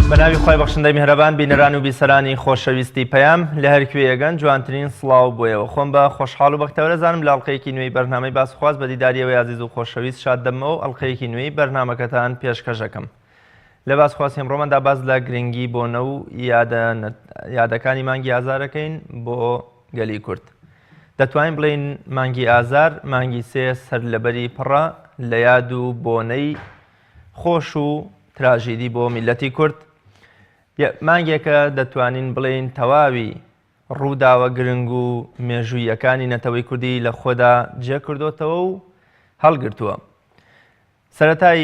بە ناوی خوای بەخشندەی میهرەبان بینەران و بیسەرانی خۆشەویستی پەیام لە هەر کوێیەگەن جوانترین سڵاو بۆیەوە خۆم بە خۆشحاڵ و بەختەوەرە زانم لە ئەڵقەیەکی نوێی بەرنامەی باسخواز بە دیداریەوەی ئازیز و خۆشەویست شاد دەبمەوە و ئەڵقەیەکی نوێی بەرنامەکەتان پێشکەشەکەم لە باسخواستی ئەمڕۆماندا باس لە گرنگی بۆنە و یادەکانی مانگی ئازارەکەین بۆ گەلی کورد. دەتوانین بڵێین مانگی ئازار مانگی سێ سەرلەبەری پڕە لە یاد و بۆنەی خۆش و تراژیدی بۆ میللەتی کورد. مانگێکە دەتوانین بڵێین تەواوی ڕووداوە گرنگ و مێژووییەکانی نەتەوەی کوردی لە خۆدا جێکردۆتەوە و هەڵگرتووە. سەرەتای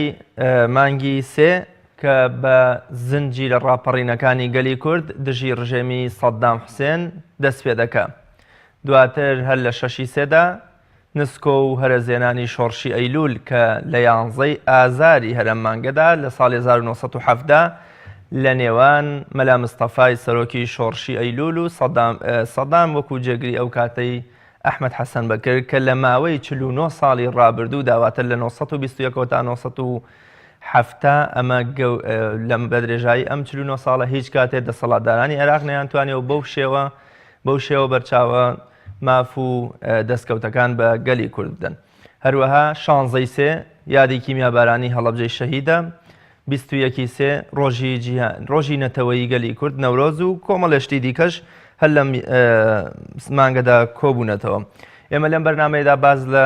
مانگی سێ کە بە زنجیرە ڕاپەڕینەکانی گەلی کورد دژی ڕژێمی سەددام حوسێن دەستپێدەکا. دواتر هەر لە شەشی سێدا نسکۆ و هەرەزێنانی شۆڕشی ئەیلوول کە لە یانزەی ئازاری هەر ئەم مانگەدا لە ساڵی 1970 لە نێوان مەلا مستەفای سەرۆکی شۆڕشی ئەیلوول و سەدام وەکو جێگری ئەو کاتەی ئەحمەد حەسەن بەکر کە لە ماوەی 49 ساڵی ڕابردوودا واتە لە 921 تا 970 ئەمە لەم بەدرێژایی ئەم 49 ساڵە هیچ کاتێ دەسەڵاتدارانی عێراق نەیانتوانیەوە بەو شێوە بەو شێوە بەرچاوە ماف و دەستکەوتەکان بە گەلی کورد بدەن. هەروەها شانزەی سێ یادی کیمیابارانی هەڵەبجەی شەهیدە، 21 ی سێ ڕۆژی جیهان ڕۆژی نەتەوەیی گەلی کورد نەورۆز و کۆمەڵێ شتی دیکەش هەر لەم مانگەدا کۆبوونەتەوە. ئێمە لەم بەرنامەیەدا باس لە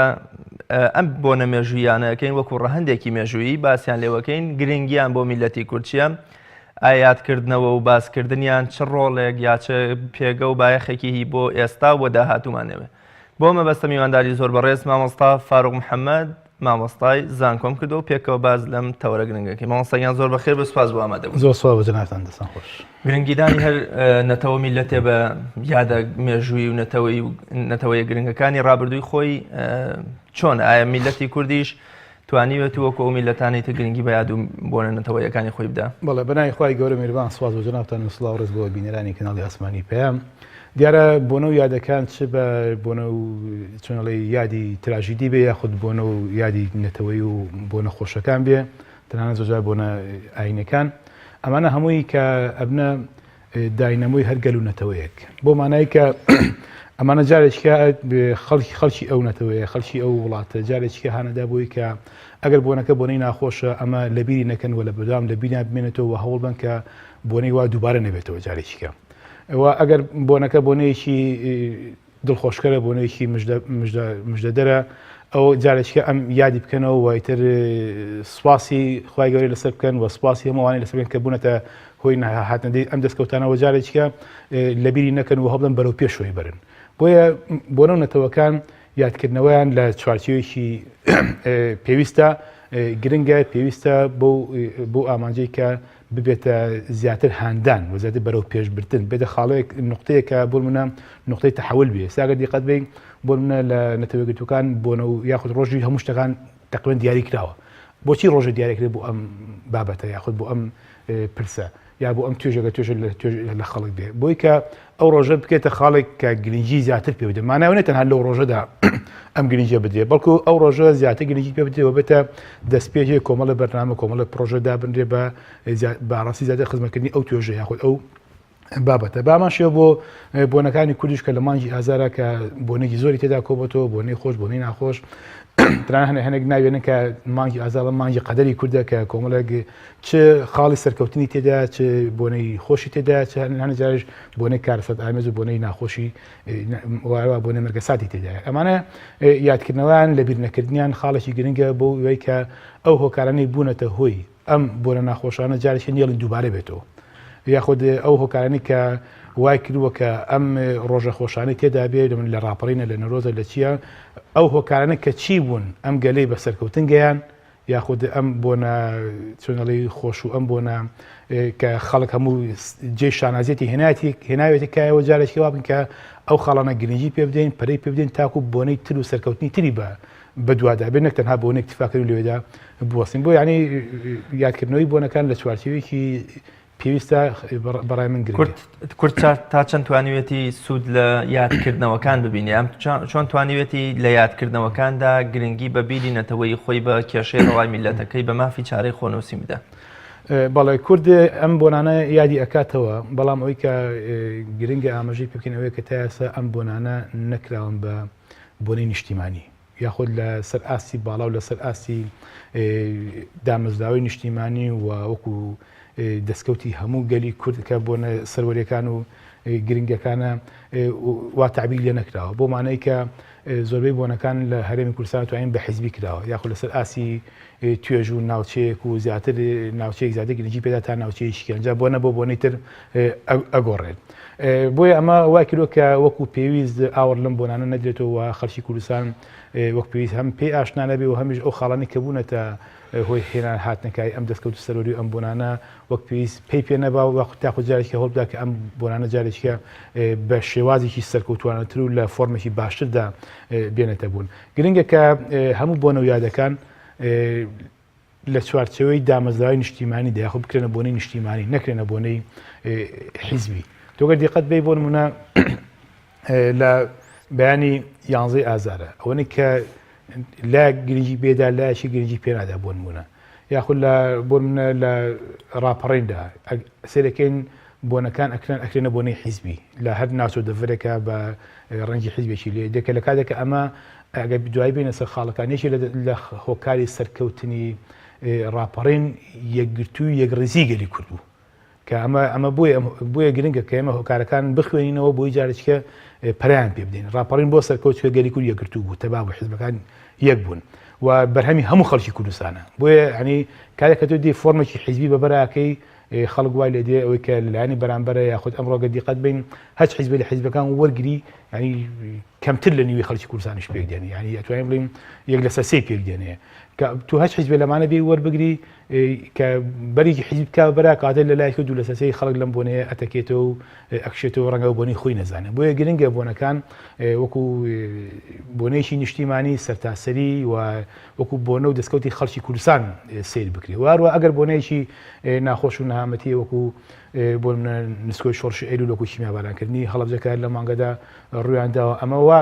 ئەم بۆنە مێژوویانەکەین وەکو ڕەهەندێکی مێژوویی باسیان لێوەکەین گرنگیان بۆ میلەتی کورد چییە ئایا یادکردنەوە و باسکردنیان چ ڕۆڵێک یا چ پێگە و بایەخێکی هی بۆ ئێستا و بۆ داهاتوومان نەبێ بۆ مەبەستە میوانداری زۆر بەڕێز مامۆستا فاروق محەممەد مامۆستای زانکۆم کردو و پێکەوە باز لەم تەوەرە گرنگەکەی مامۆستاگیان زۆر بەخێر بە سوپاس بۆ ئامادەبوون زۆر سوپاس بۆ جەنابتان دەستان خۆش گرنگیدانی هەر نەتەوە میللەتێ بە یادە مێژووی و نەتەوەی و نەتەوەیە گرنگەکانی ڕابردووی خۆی چۆن ئایا میللەتی کوردیش توانیوێتی وەکو ئەو میللەتانەی تر گرنگی بە یاد و بۆنە نەتەوەیەکانی خۆی بدا؟ بەڵێ بەناوی خوای گەورە میهرەبان سوپاس بۆ جەنابتان و سڵاو ڕێز بۆ بینەرانی کەناڵی ئاسمانی پەیام. دیارە بۆنە و یادەکان چ بە بۆنە و چۆن ئەڵێی یادی تراژیدی بێ یاخود بۆنە و یادی نەتەوەیی و بۆنە خۆشەکان بێ تەنانەت زۆرجار بۆنە ئاینەکان ئەمانە هەمووی کە ئەبنە داینەمۆی هەر گەل و نەتەوەیەک بۆ مانای کە ئەمانە جارێکە خەڵکی خەڵکی ئەو نەتەوەیە خەڵکی ئەو وڵاتە جارێکیکە هانەدا بۆی کە ئەگەر بۆنەکە بۆنەی ناخۆشە ئەمە لەبیری نەکەن و لە بەردەوام لە بیریان بمێنێتەوە و هەوڵ بن کە بۆنەی وا دووبارە نەبێتەوە جارێکیکە و ئەگەر بۆنەکە بۆنەیەکی دڵخۆشکەرە بۆنەیەکی مژدەدەرە ئەو جارێکیکە ئەم یادی بکەنەوە و ئیتر سوپاسی خوای گەورەی لەسەر بکەن و سوپاسی هەموو ئەوانەی لەسەر بکەن کە بوونەتە هۆی هاتنەدی ئەم دەستکەوتانەوە جارێکیکە لەبیری نەکەن و هەوڵبدەن بەرەو پێشەوەی بەرن بۆیە بۆنە و نەتەوەکان یادکردنەوەیان لە چوارچێوەیەکی پێویستە گرنگە پێویستە بۆ ئامانجەی کە ببێتە زیاتر هاندان و زیاتر بەرەو پێشبردن بێتە خاڵێک نقطەیەکە بۆ منە نقطەی تحول بێ ساگە دیقەت بین بۆ منە لە نەتەوەگرتوەکان بۆنە و یاخود ڕۆژی هەموو شتەکان تقریبا دیاری کراوە بۆچی ڕۆژە دیاریکرێت بۆ ئەم بابەتە یاخود بۆ ئەم پرسە یا بۆ ئەم توێژەکە توێژە لە خەڵک بێ بۆی کە ئەو ڕۆژە بکێتە خاڵێک کە گرنگی زیاتر پێ بدە ماناوە نە تەنها لەو ڕۆژەدا ئەم گرنگیە بدرێ بەڵکو ئەو ڕۆژە زیاتر گرنگی پێ بدرێ و بێتە دەستپێکی کۆمەڵە بەرنامە کۆمەڵە پرۆژە دابنرێ بە باڕاستی زیاتر خزمەتکردنی ئەو توێژە یاخود ئەو بابەتە بامان شێوە بۆ بۆنەکانی کوردیش کە لە مانگی ئازارە کە بۆنێکی زۆری تێدا کۆبەتەوە بۆنەی خۆش بۆنەی ناخۆش تران هەنێ هەنێک ناوێنن کە مانگی ئازارە مانگی قەدەری کوردە کە کۆمەڵێک چ خاڵی سەرکەوتنی تێدا چ بۆنەی خۆشی تێدا چ هەنێ جاریش بۆنەی کارەسات ئامێز و بۆنەی ناخۆشی وارەوە بۆنە مەرگەساتی تێدایە ئەمانە یادکردنەوەیان لەبیر نەکردنیان خاڵێکی گرنگە بۆ ئەوەی کە ئەو هۆکارانەی بوونەتە هۆی ئەم بۆنە ناخۆشانە جارێکی نێڵین دووبارە بێتەوە یاخود ئەو هۆکارانی کە وای کردووە کە ئەم ڕۆژە خۆشانەی تێدا بێ من لە ڕاپەڕینە لە نەرۆزە لە چییە ئەو هۆکارانە کە چی بوون ئەم گەلەی بە سەرکەوتن گەیان یاخود ئەم بۆنە چۆنەڵی خۆش و ئەم بۆنە کە خەڵک هەموو جێ شانازیەتی هێناتی هێناوێتی کایەوە جارێکی وا بن کە ئەو خاڵانە گرنگی پێ بدەین پەرەی پێ بدەین تاکو بۆنەی تر و سەرکەوتنی تری بە بەدوادا بێت نەک تەنها بۆنە اکتفاکردن لەوێدا بوەستین بۆ یعنی یادکردنەوەی بۆنەکان لە چوارچێوەیەکی پێویستە بەڕای من گرنگە. کورد تا چەند توانیوێتی سوود لە یادکردنەوەکان ببینێ ئەم چۆن توانیوێتی لە یادکردنەوەکاندا گرنگی بە بیری نەتەوەی خۆی بە کێشەی ڕەوای میللەتەکەی بە مافی چارەی خۆنووسین بدە؟ بەڵێ کورد ئەم بۆنانە یادی ئەکاتەوە، بەڵام ئەوەی کە گرنگە ئاماژەی پێ بکەین ئەوەیە کە تا ئێستا ئەم بۆنانە نەکراون بە بۆنەی نیشتیمانی یاخود لە سەر ئاستی باڵا و لەسەر ئاستی دامەزراوەی نیشتیمانی و وەکو دەستکەوتی هەموو گەلی کورد کە بۆنە سەروەریەکان و گرنگەکانە وا تعبیر لێ نەکراوە بۆ مانای کە زۆربەی بۆنەکان لە هەرێمی کوردستان توانین بە حیزبی کراوە یاخود لەسەر ئاستی توێژ و ناوچەیەک و زیاتر ناوچەیەک زیاتر گرنگی پێدا تا ناوچەیەکی کەنجا بۆنە بۆ بۆنەی تر ئەگۆڕێت. بۆیە ئەمە وای کردوە کە وەکو پێویست ئاوڕ لەم بۆنانە نەدرێتەوە و خەڵکی کوردستان وەک پێویست هەم پێی ئاشنا نەبێ و هەمیش ئەو خاڵانی کە بوونەتە هۆی هێنان هاتنەکای ئەم دەستکەوت و سەرۆری و ئەم بۆنانە وەک پێویست پێی پێ نەبا و تاخود جارێکی هەوڵ بدا کە ئەم بۆنانە جارێکیکە بە شێوازێکی سەرکەوتوانەتر و لە فۆرمێکی باشتردا بێنێتە بوون. گرنگە کە هەموو بۆنە و یادەکان لە چوارچێوەی دامەزراوەی نیشتیمانیدا یاخود بکرێنە بۆنەی نیشتیمانی نەکرێنە بۆنەی حیزبی. تۆ گەر دیقەت بەی بۆ نمونە لە بەیانی یانزەی ئازارە ئەوەنەی کە لایەک گرنگی پێدا لایەکی گرنگی پێنادا بۆ نمونە یاخود لە بۆ نمونە لە ڕاپەڕیندا سێرەکەین بۆنەکان ئەکرێن ئەکرێنە بۆنەی حیزبی لە هەر ناوچە و دەڤەرێکە بە ڕەنگی حیزبێکی لێ دێ کە لە کاتێک ئەمە ئەگەر دوایی بینە سەر خاڵەکان یەکێ لە هۆکاری سەرکەوتنی ڕاپەڕین یەکگرتووی یەکڕیزی گەلی کورد بوو کە ئەمە ئەمە بۆیە بۆیە گرنگە کە ئێمە هۆکارەکان بخوێنینەوە بۆی جارێکە پەرەیان پێ بدەین ڕاپەڕین بۆ سەرکەوت کە گەلی کورد یەکگرتوو بوو تەبا بوو حیزبەکان یەک بوون و بەرهەمی هەموو خەڵکی کوردستانە بۆیە ینی کارێک کە تۆ دی فۆرمێکی حیزبی بەبەراکەی خەڵک وای لێ دێ ئەوەی کە لەلایەنی بەرامبەرە یاخود ئەمڕۆ گەر دیقەت بین هەچ حیزبێ لە حیزبەکان وەرگری ینی کەمتر لە نیوی خەڵکی کوردستانیش پێک دێنێ ینی ئەتوانین بڵێین یەک لەسەر سێی پێک دێنێ کە تو هەچ حیزبێ لەمانە بێ وەربگری کە بەرێکی حیزب بکا بەرا کاتێ لە لایەکی دوو لەسەر سێی خەڵک لەم بۆنەیە ئەتەکێتەوە و ئەکشێتەوە ڕەنگە بۆنەی خۆی نەزانێ بۆیە گرنگە بۆنەکان وەکو بۆنەیەکی نیشتیمانی سەرتاسەری و وەکو بۆنە و دەستکەوتی خەڵکی کوردستان سەیر بکرێ و هەروە ئەگەر بۆنەیەکی ناخۆش و نەهامەتی وەکو بۆ نسکۆی شۆڕشی ئەیلول وەکو کیمیابارانکردنی هەڵەبجەکە لە مانگەدا ڕویان داوە ئەمە وا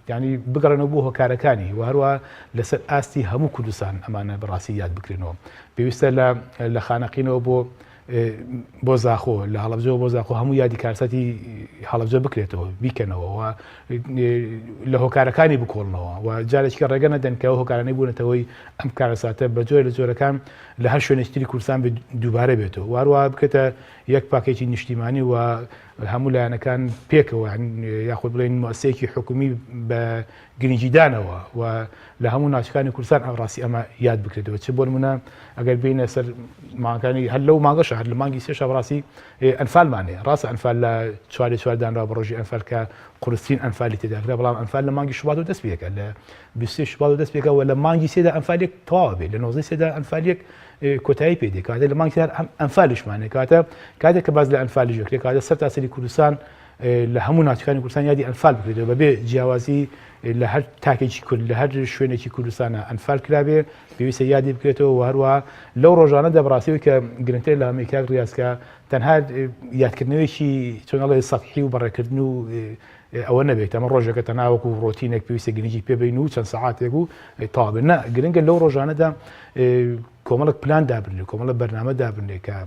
ینی بگەڕێنەوە بۆ هۆکارەکانی و هەروە لەسەر ئاستی هەموو کوردستان ئەمانە بەڕاستی یاد بکرێنەوە پێویستە لە لە خانەقینەوە بۆ بۆ زاخۆ لە هەڵەبجەوە بۆ زاخۆ هەموو یادی کارساتی هەڵەبجە بکرێتەوە بیکەنەوە و لە هۆکارەکانی بکۆڵنەوە و جارێکیکە ڕێگە نەدەن کە ئەو هۆکارانەی بوونەتەوەی ئەم کارەساتە بە جۆرە لە جۆرەکان لە هەر شوێنێکی تری کوردستان دووبارە بێتەوە واروە بکرێتە یەک پاکێکی نیشتیمانی و هەموو لایەنەکان پێکەوە یاخود بڵێن موسسەیەکی حکومی بە گرنگیدانەوە و لە هەموو ناوچەکانی کوردستان ئەم ڕاستی ئەمە یاد بکرێتەوە چ بۆ نمونە ئەگەر بینە سەر مانگەکانی هەر لەو مانگەشە هەر لە مانگی سێشە بەڕاستی ئەنفالمان هەیە ڕاستە ئەنفال لە چواری چوار دانرا بە ڕۆژی ئەنفال کە قورسترین ئەنفالی تێدا کرا بەڵام ئەنفال لە مانگی شوبات و دەست پێکە لە 23 شوبات و دەست پێکە و لە مانگی سێدا ئەنفالێک تەواو بێت لە 19 سێدا ئەنفالێک کۆتایی پێ دێ کاتێ لە مانگی هەر ئەنفالیشمان هەیە کاتە کاتێک کە باس لە ئەنفالیش دەکرێت کاتە سەر تاسەری کوردستان لە هەموو ناوچەکانی کوردستان یادی ئەنفال بکرێتەوە بەبێ جیاوازی لە هەر تاکێکی کورد لە هەر شوێنێکی کوردستانە ئەنفال کرابێ پێویستە یادی بکرێتەوە و هەروە لەو ڕۆژانە دەبڕاستەوەی کە گرنگتر لە هەمووی کاک ڕیاز کە تەنها یادکردنەوەیەکی چۆنەڵێ سەتحی و بەڕێکردن و ئەوە نەبێت ئەمە ڕۆژێکە تەنها وەکو ڕۆتینێک پێویستە گرنگی پێ بین و چەند سەعاتێک و تەواو بێت نا گرنگە لەو ڕۆژانەدا کۆمەڵک پلان دابنرێت کۆمەڵە بەرنامە دابنرێت کە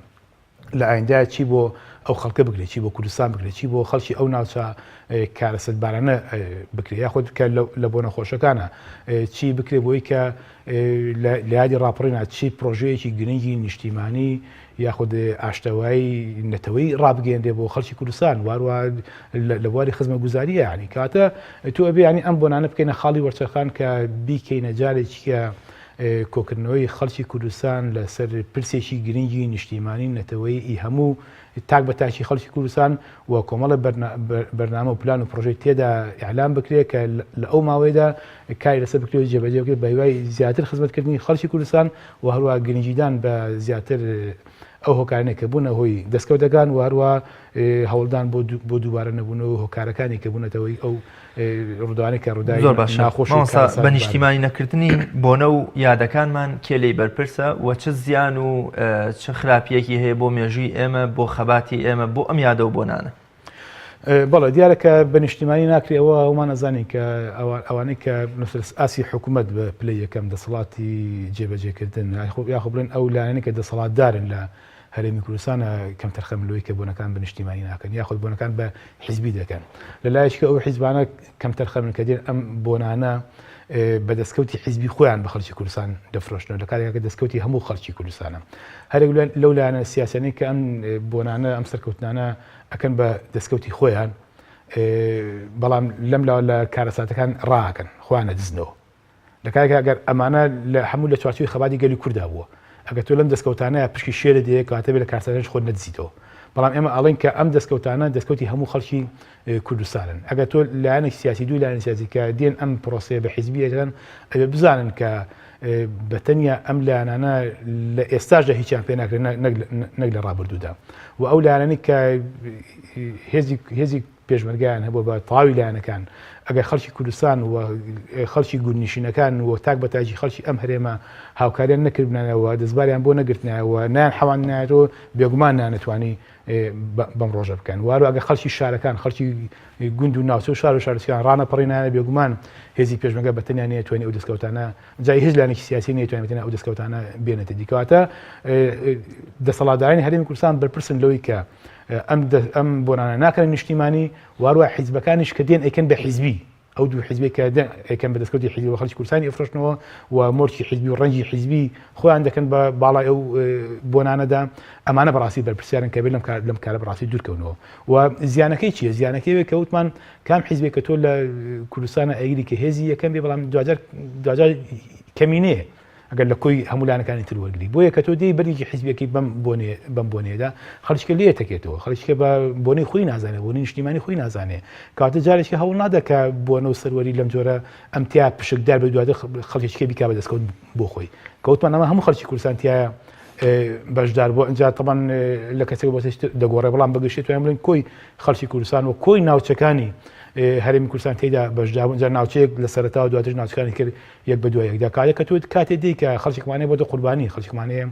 لە ئایندە چی بۆ ئەو خەڵکە بکرێت چی بۆ کوردستان بکرێت چی بۆ خەڵکی ئەو ناوچە کارەسەتبارانە بکرێت یاخود کە لە بۆ نەخۆشەکانە چی بکرێت بۆی کە لە یادی ڕاپەڕینا چی پرۆژەیەکی گرنگی نیشتیمانی یاخود ئاشتەوایی نەتەوەی ڕابگەیەنرێ بۆ خەڵکی کوردستان واروە لە بواری خزمەتگوزاری یعنی کاتە تۆ ئەبێ ینی ئەم بۆنانە بکەینە خاڵی وەرچەرخان کە بیکەینە جارێکیکە کۆکردنەوەی خەڵکی کوردستان لەسەر پرسێکی گرنگی نیشتیمانی نەتەوەیی ئی هەموو تاک بە تاکی خەڵکی کوردستان و کۆمەڵە بەرنامە و پلان و پرۆژەی تێدا ئیعلان بکرێت کە لە ئەو ماوەیەدا کاری لەسەر بکرێت و جێبەجێ بکرێت بە هیوای زیاتر خزمەتکردنی خەڵکی کوردستان و هەروە گرنگیدان بە زیاتر ئەو هۆکارانەی کە بوونە هۆی دەستکەوتەکان و هەروە هەوڵدان بۆ دووبارە نەبوونەوە هۆکارەکانی کە بوونەتەوەی ئەو ڕووداوانەی کە ڕووداوی زۆر باشە ناخۆش و مامۆستا بە کارەساتبارن. نیشتیمانی نەکردنی بۆنە و یادەکانمان کێ لێی بەرپرسە و چ زیان و چ خراپیەکی هەیە بۆ مێژووی ئێمە بۆ خەباتی ئێمە بۆ ئەم یادە و بۆنانە؟ بەڵێ دیارە کە بە نیشتیمانی ناکرێ ئەوە هەموومان ئەزانین کە ئەوانەی کە لەسەر ئاستی حکوومەت بە پلەی یەکەم دەسەڵاتی جێبەجێکردن یاخۆ بڵێن ئەو لایەنەی کە دەسەڵاتدارن لە هەرێمی کوردستانە کەمتەرخەمن لەوەی کە بۆنەکان بە نیشتیمانی ناکەن یاخود بۆنەکان بە حیزبی دەکەن لە لایەکی ئەو حیزبانە کەمتەرخەمن کە دێن ئەم بۆنانە بە دەستکەوتی حیزبی خۆیان بە خەڵکی کوردستان دەفرۆشنەوە لە کاتێکا کە دەستکەوتی هەموو خەڵکی کوردستانە هەرێک لەو لایەنە سیاسیانەی کە ئەم بۆنانە ئەم سەرکەوتنانە ئەکەن بە دەستکەوتی خۆیان بەڵام لەم لاوە لە کارەساتەکان ڕاکەن خۆیان نەدزنەوە لە کاتێکا ئەگەر ئەمانە لە هەموو لە چوارچێوەی خەباتی گەلی کوردا بووە ئەگەر تۆ لەم دەستکەوتانەیە پشکی شێرت دەیە کەواتە بێ لە کارەساتەکانیش خۆت نەدزیتەوە بەڵام ئێمە ئەڵێن کە ئەم دەستکەوتانە دەستکەوتی هەموو خەڵکی کوردستانن ئەگەر تۆ لایەنێکی سیاسی دوو لایەنی سیاسی کە دێن ئەم پرۆسەیە بە حیزبی ئەکەن ئەبێ بزانن کە بەتەنیا ئەم لایەنانە لە ئێستاشدا هیچیان پێ ناکرێت نەک لە ڕابردوودا و ئەو لایەنانەی کە هێزی هێزی پێشمەرگایان هەبووە بە تەواوی لایەنەکان ئەگەر خەڵکی کوردستان و خەڵکی گوندنشینەکان و تاک بە تاکی خەڵکی ئەم هەرێمە هاوکاریان نەکردبنایەوە دەستباریان بۆ نەگرتنایەوە نایان حەواندنایەوە بێگومان نانەتوانی بەم ڕۆژە بکەن وارو ئەگەر خەڵکی شارەکان خەڵکی گوند و ناوچە و شار و شارۆچکان ڕانەپەڕینایە بێگومان هێزی پێشمەرگە بە تەنیا نەیەتوانی ئەو دەستکەوتانە جای هیچ لایەنێکی سیاسی نەیتوانی بە تەنیا ئەو دەستکەوتانە بێنێتە دی کەواتە دەسەڵاتدارانی هەرێمی کوردستان بەرپرسن لەوەی کە ئەم ئەم بۆنانە ناکەن نیشتیمانی واروە حیزبەکانیش کە دێن ئەیکەن بە حیزبی ئەو دوو حیزبەی کە دێن ئەیکەن بە دەستکەوتی حیزبی و خەڵکی کوردستانی ئەفرۆشنەوە و مۆرکی حیزبی و ڕەنگی حیزبی خۆیان دەکەن بە باڵای ئەو بۆنانەدا ئەمانە بەڕاستی بەرپرسیارن کە بێت لەم کار لەم کارە بەڕاستی دوورکەونەوە و زیانەکەی چییە زیانەکەی کە وتمان کام حیزبێک کە تۆ لە کوردستانە ئەیگری کە هێزی یەکەم بێ بەڵام دواجار دواجار کەمینەیە ئەگەر لە کۆی هەموو لایەنەکانی تر وەرگری بۆیە کە تۆ دێی بەرگێکی حیزبیەکەی بەم بۆنێ بەم بۆنەیەدا خەڵکیکە لێ تەکێتەوە خەڵکیکە بە بۆنەی خۆی نازانێ بۆنەی نیشتیمانی خۆی نازانێ کاتە جارێکی هەوڵ نادا کە بۆنە و سەروەری لەم جۆرە ئەم تیا پشکدار بێ دواتر خەڵکیکە بیکا بە دەستکەوت بۆ خۆی کەوتمان ئەمە هەموو خەڵکی کوردستان تایە بەشدار بۆ ئەجا تەبان لە کەسێک بۆ دەگۆڕێ بەڵام بەگشتی توانم بڵێن کۆی خەڵکی کوردستان و کۆی ناوچەکانی هەرێمی کوردستان تێدا بەشدار بوون جا ناوچەیەک لە سەرەتاوە دواتر ناوچەکانی کرد یەک بە دوای یەکدا کاتێک کە تۆ کاتێ دێی کە خەڵکێکمانەیە بۆتە قوربانی خەڵکێکمانەیە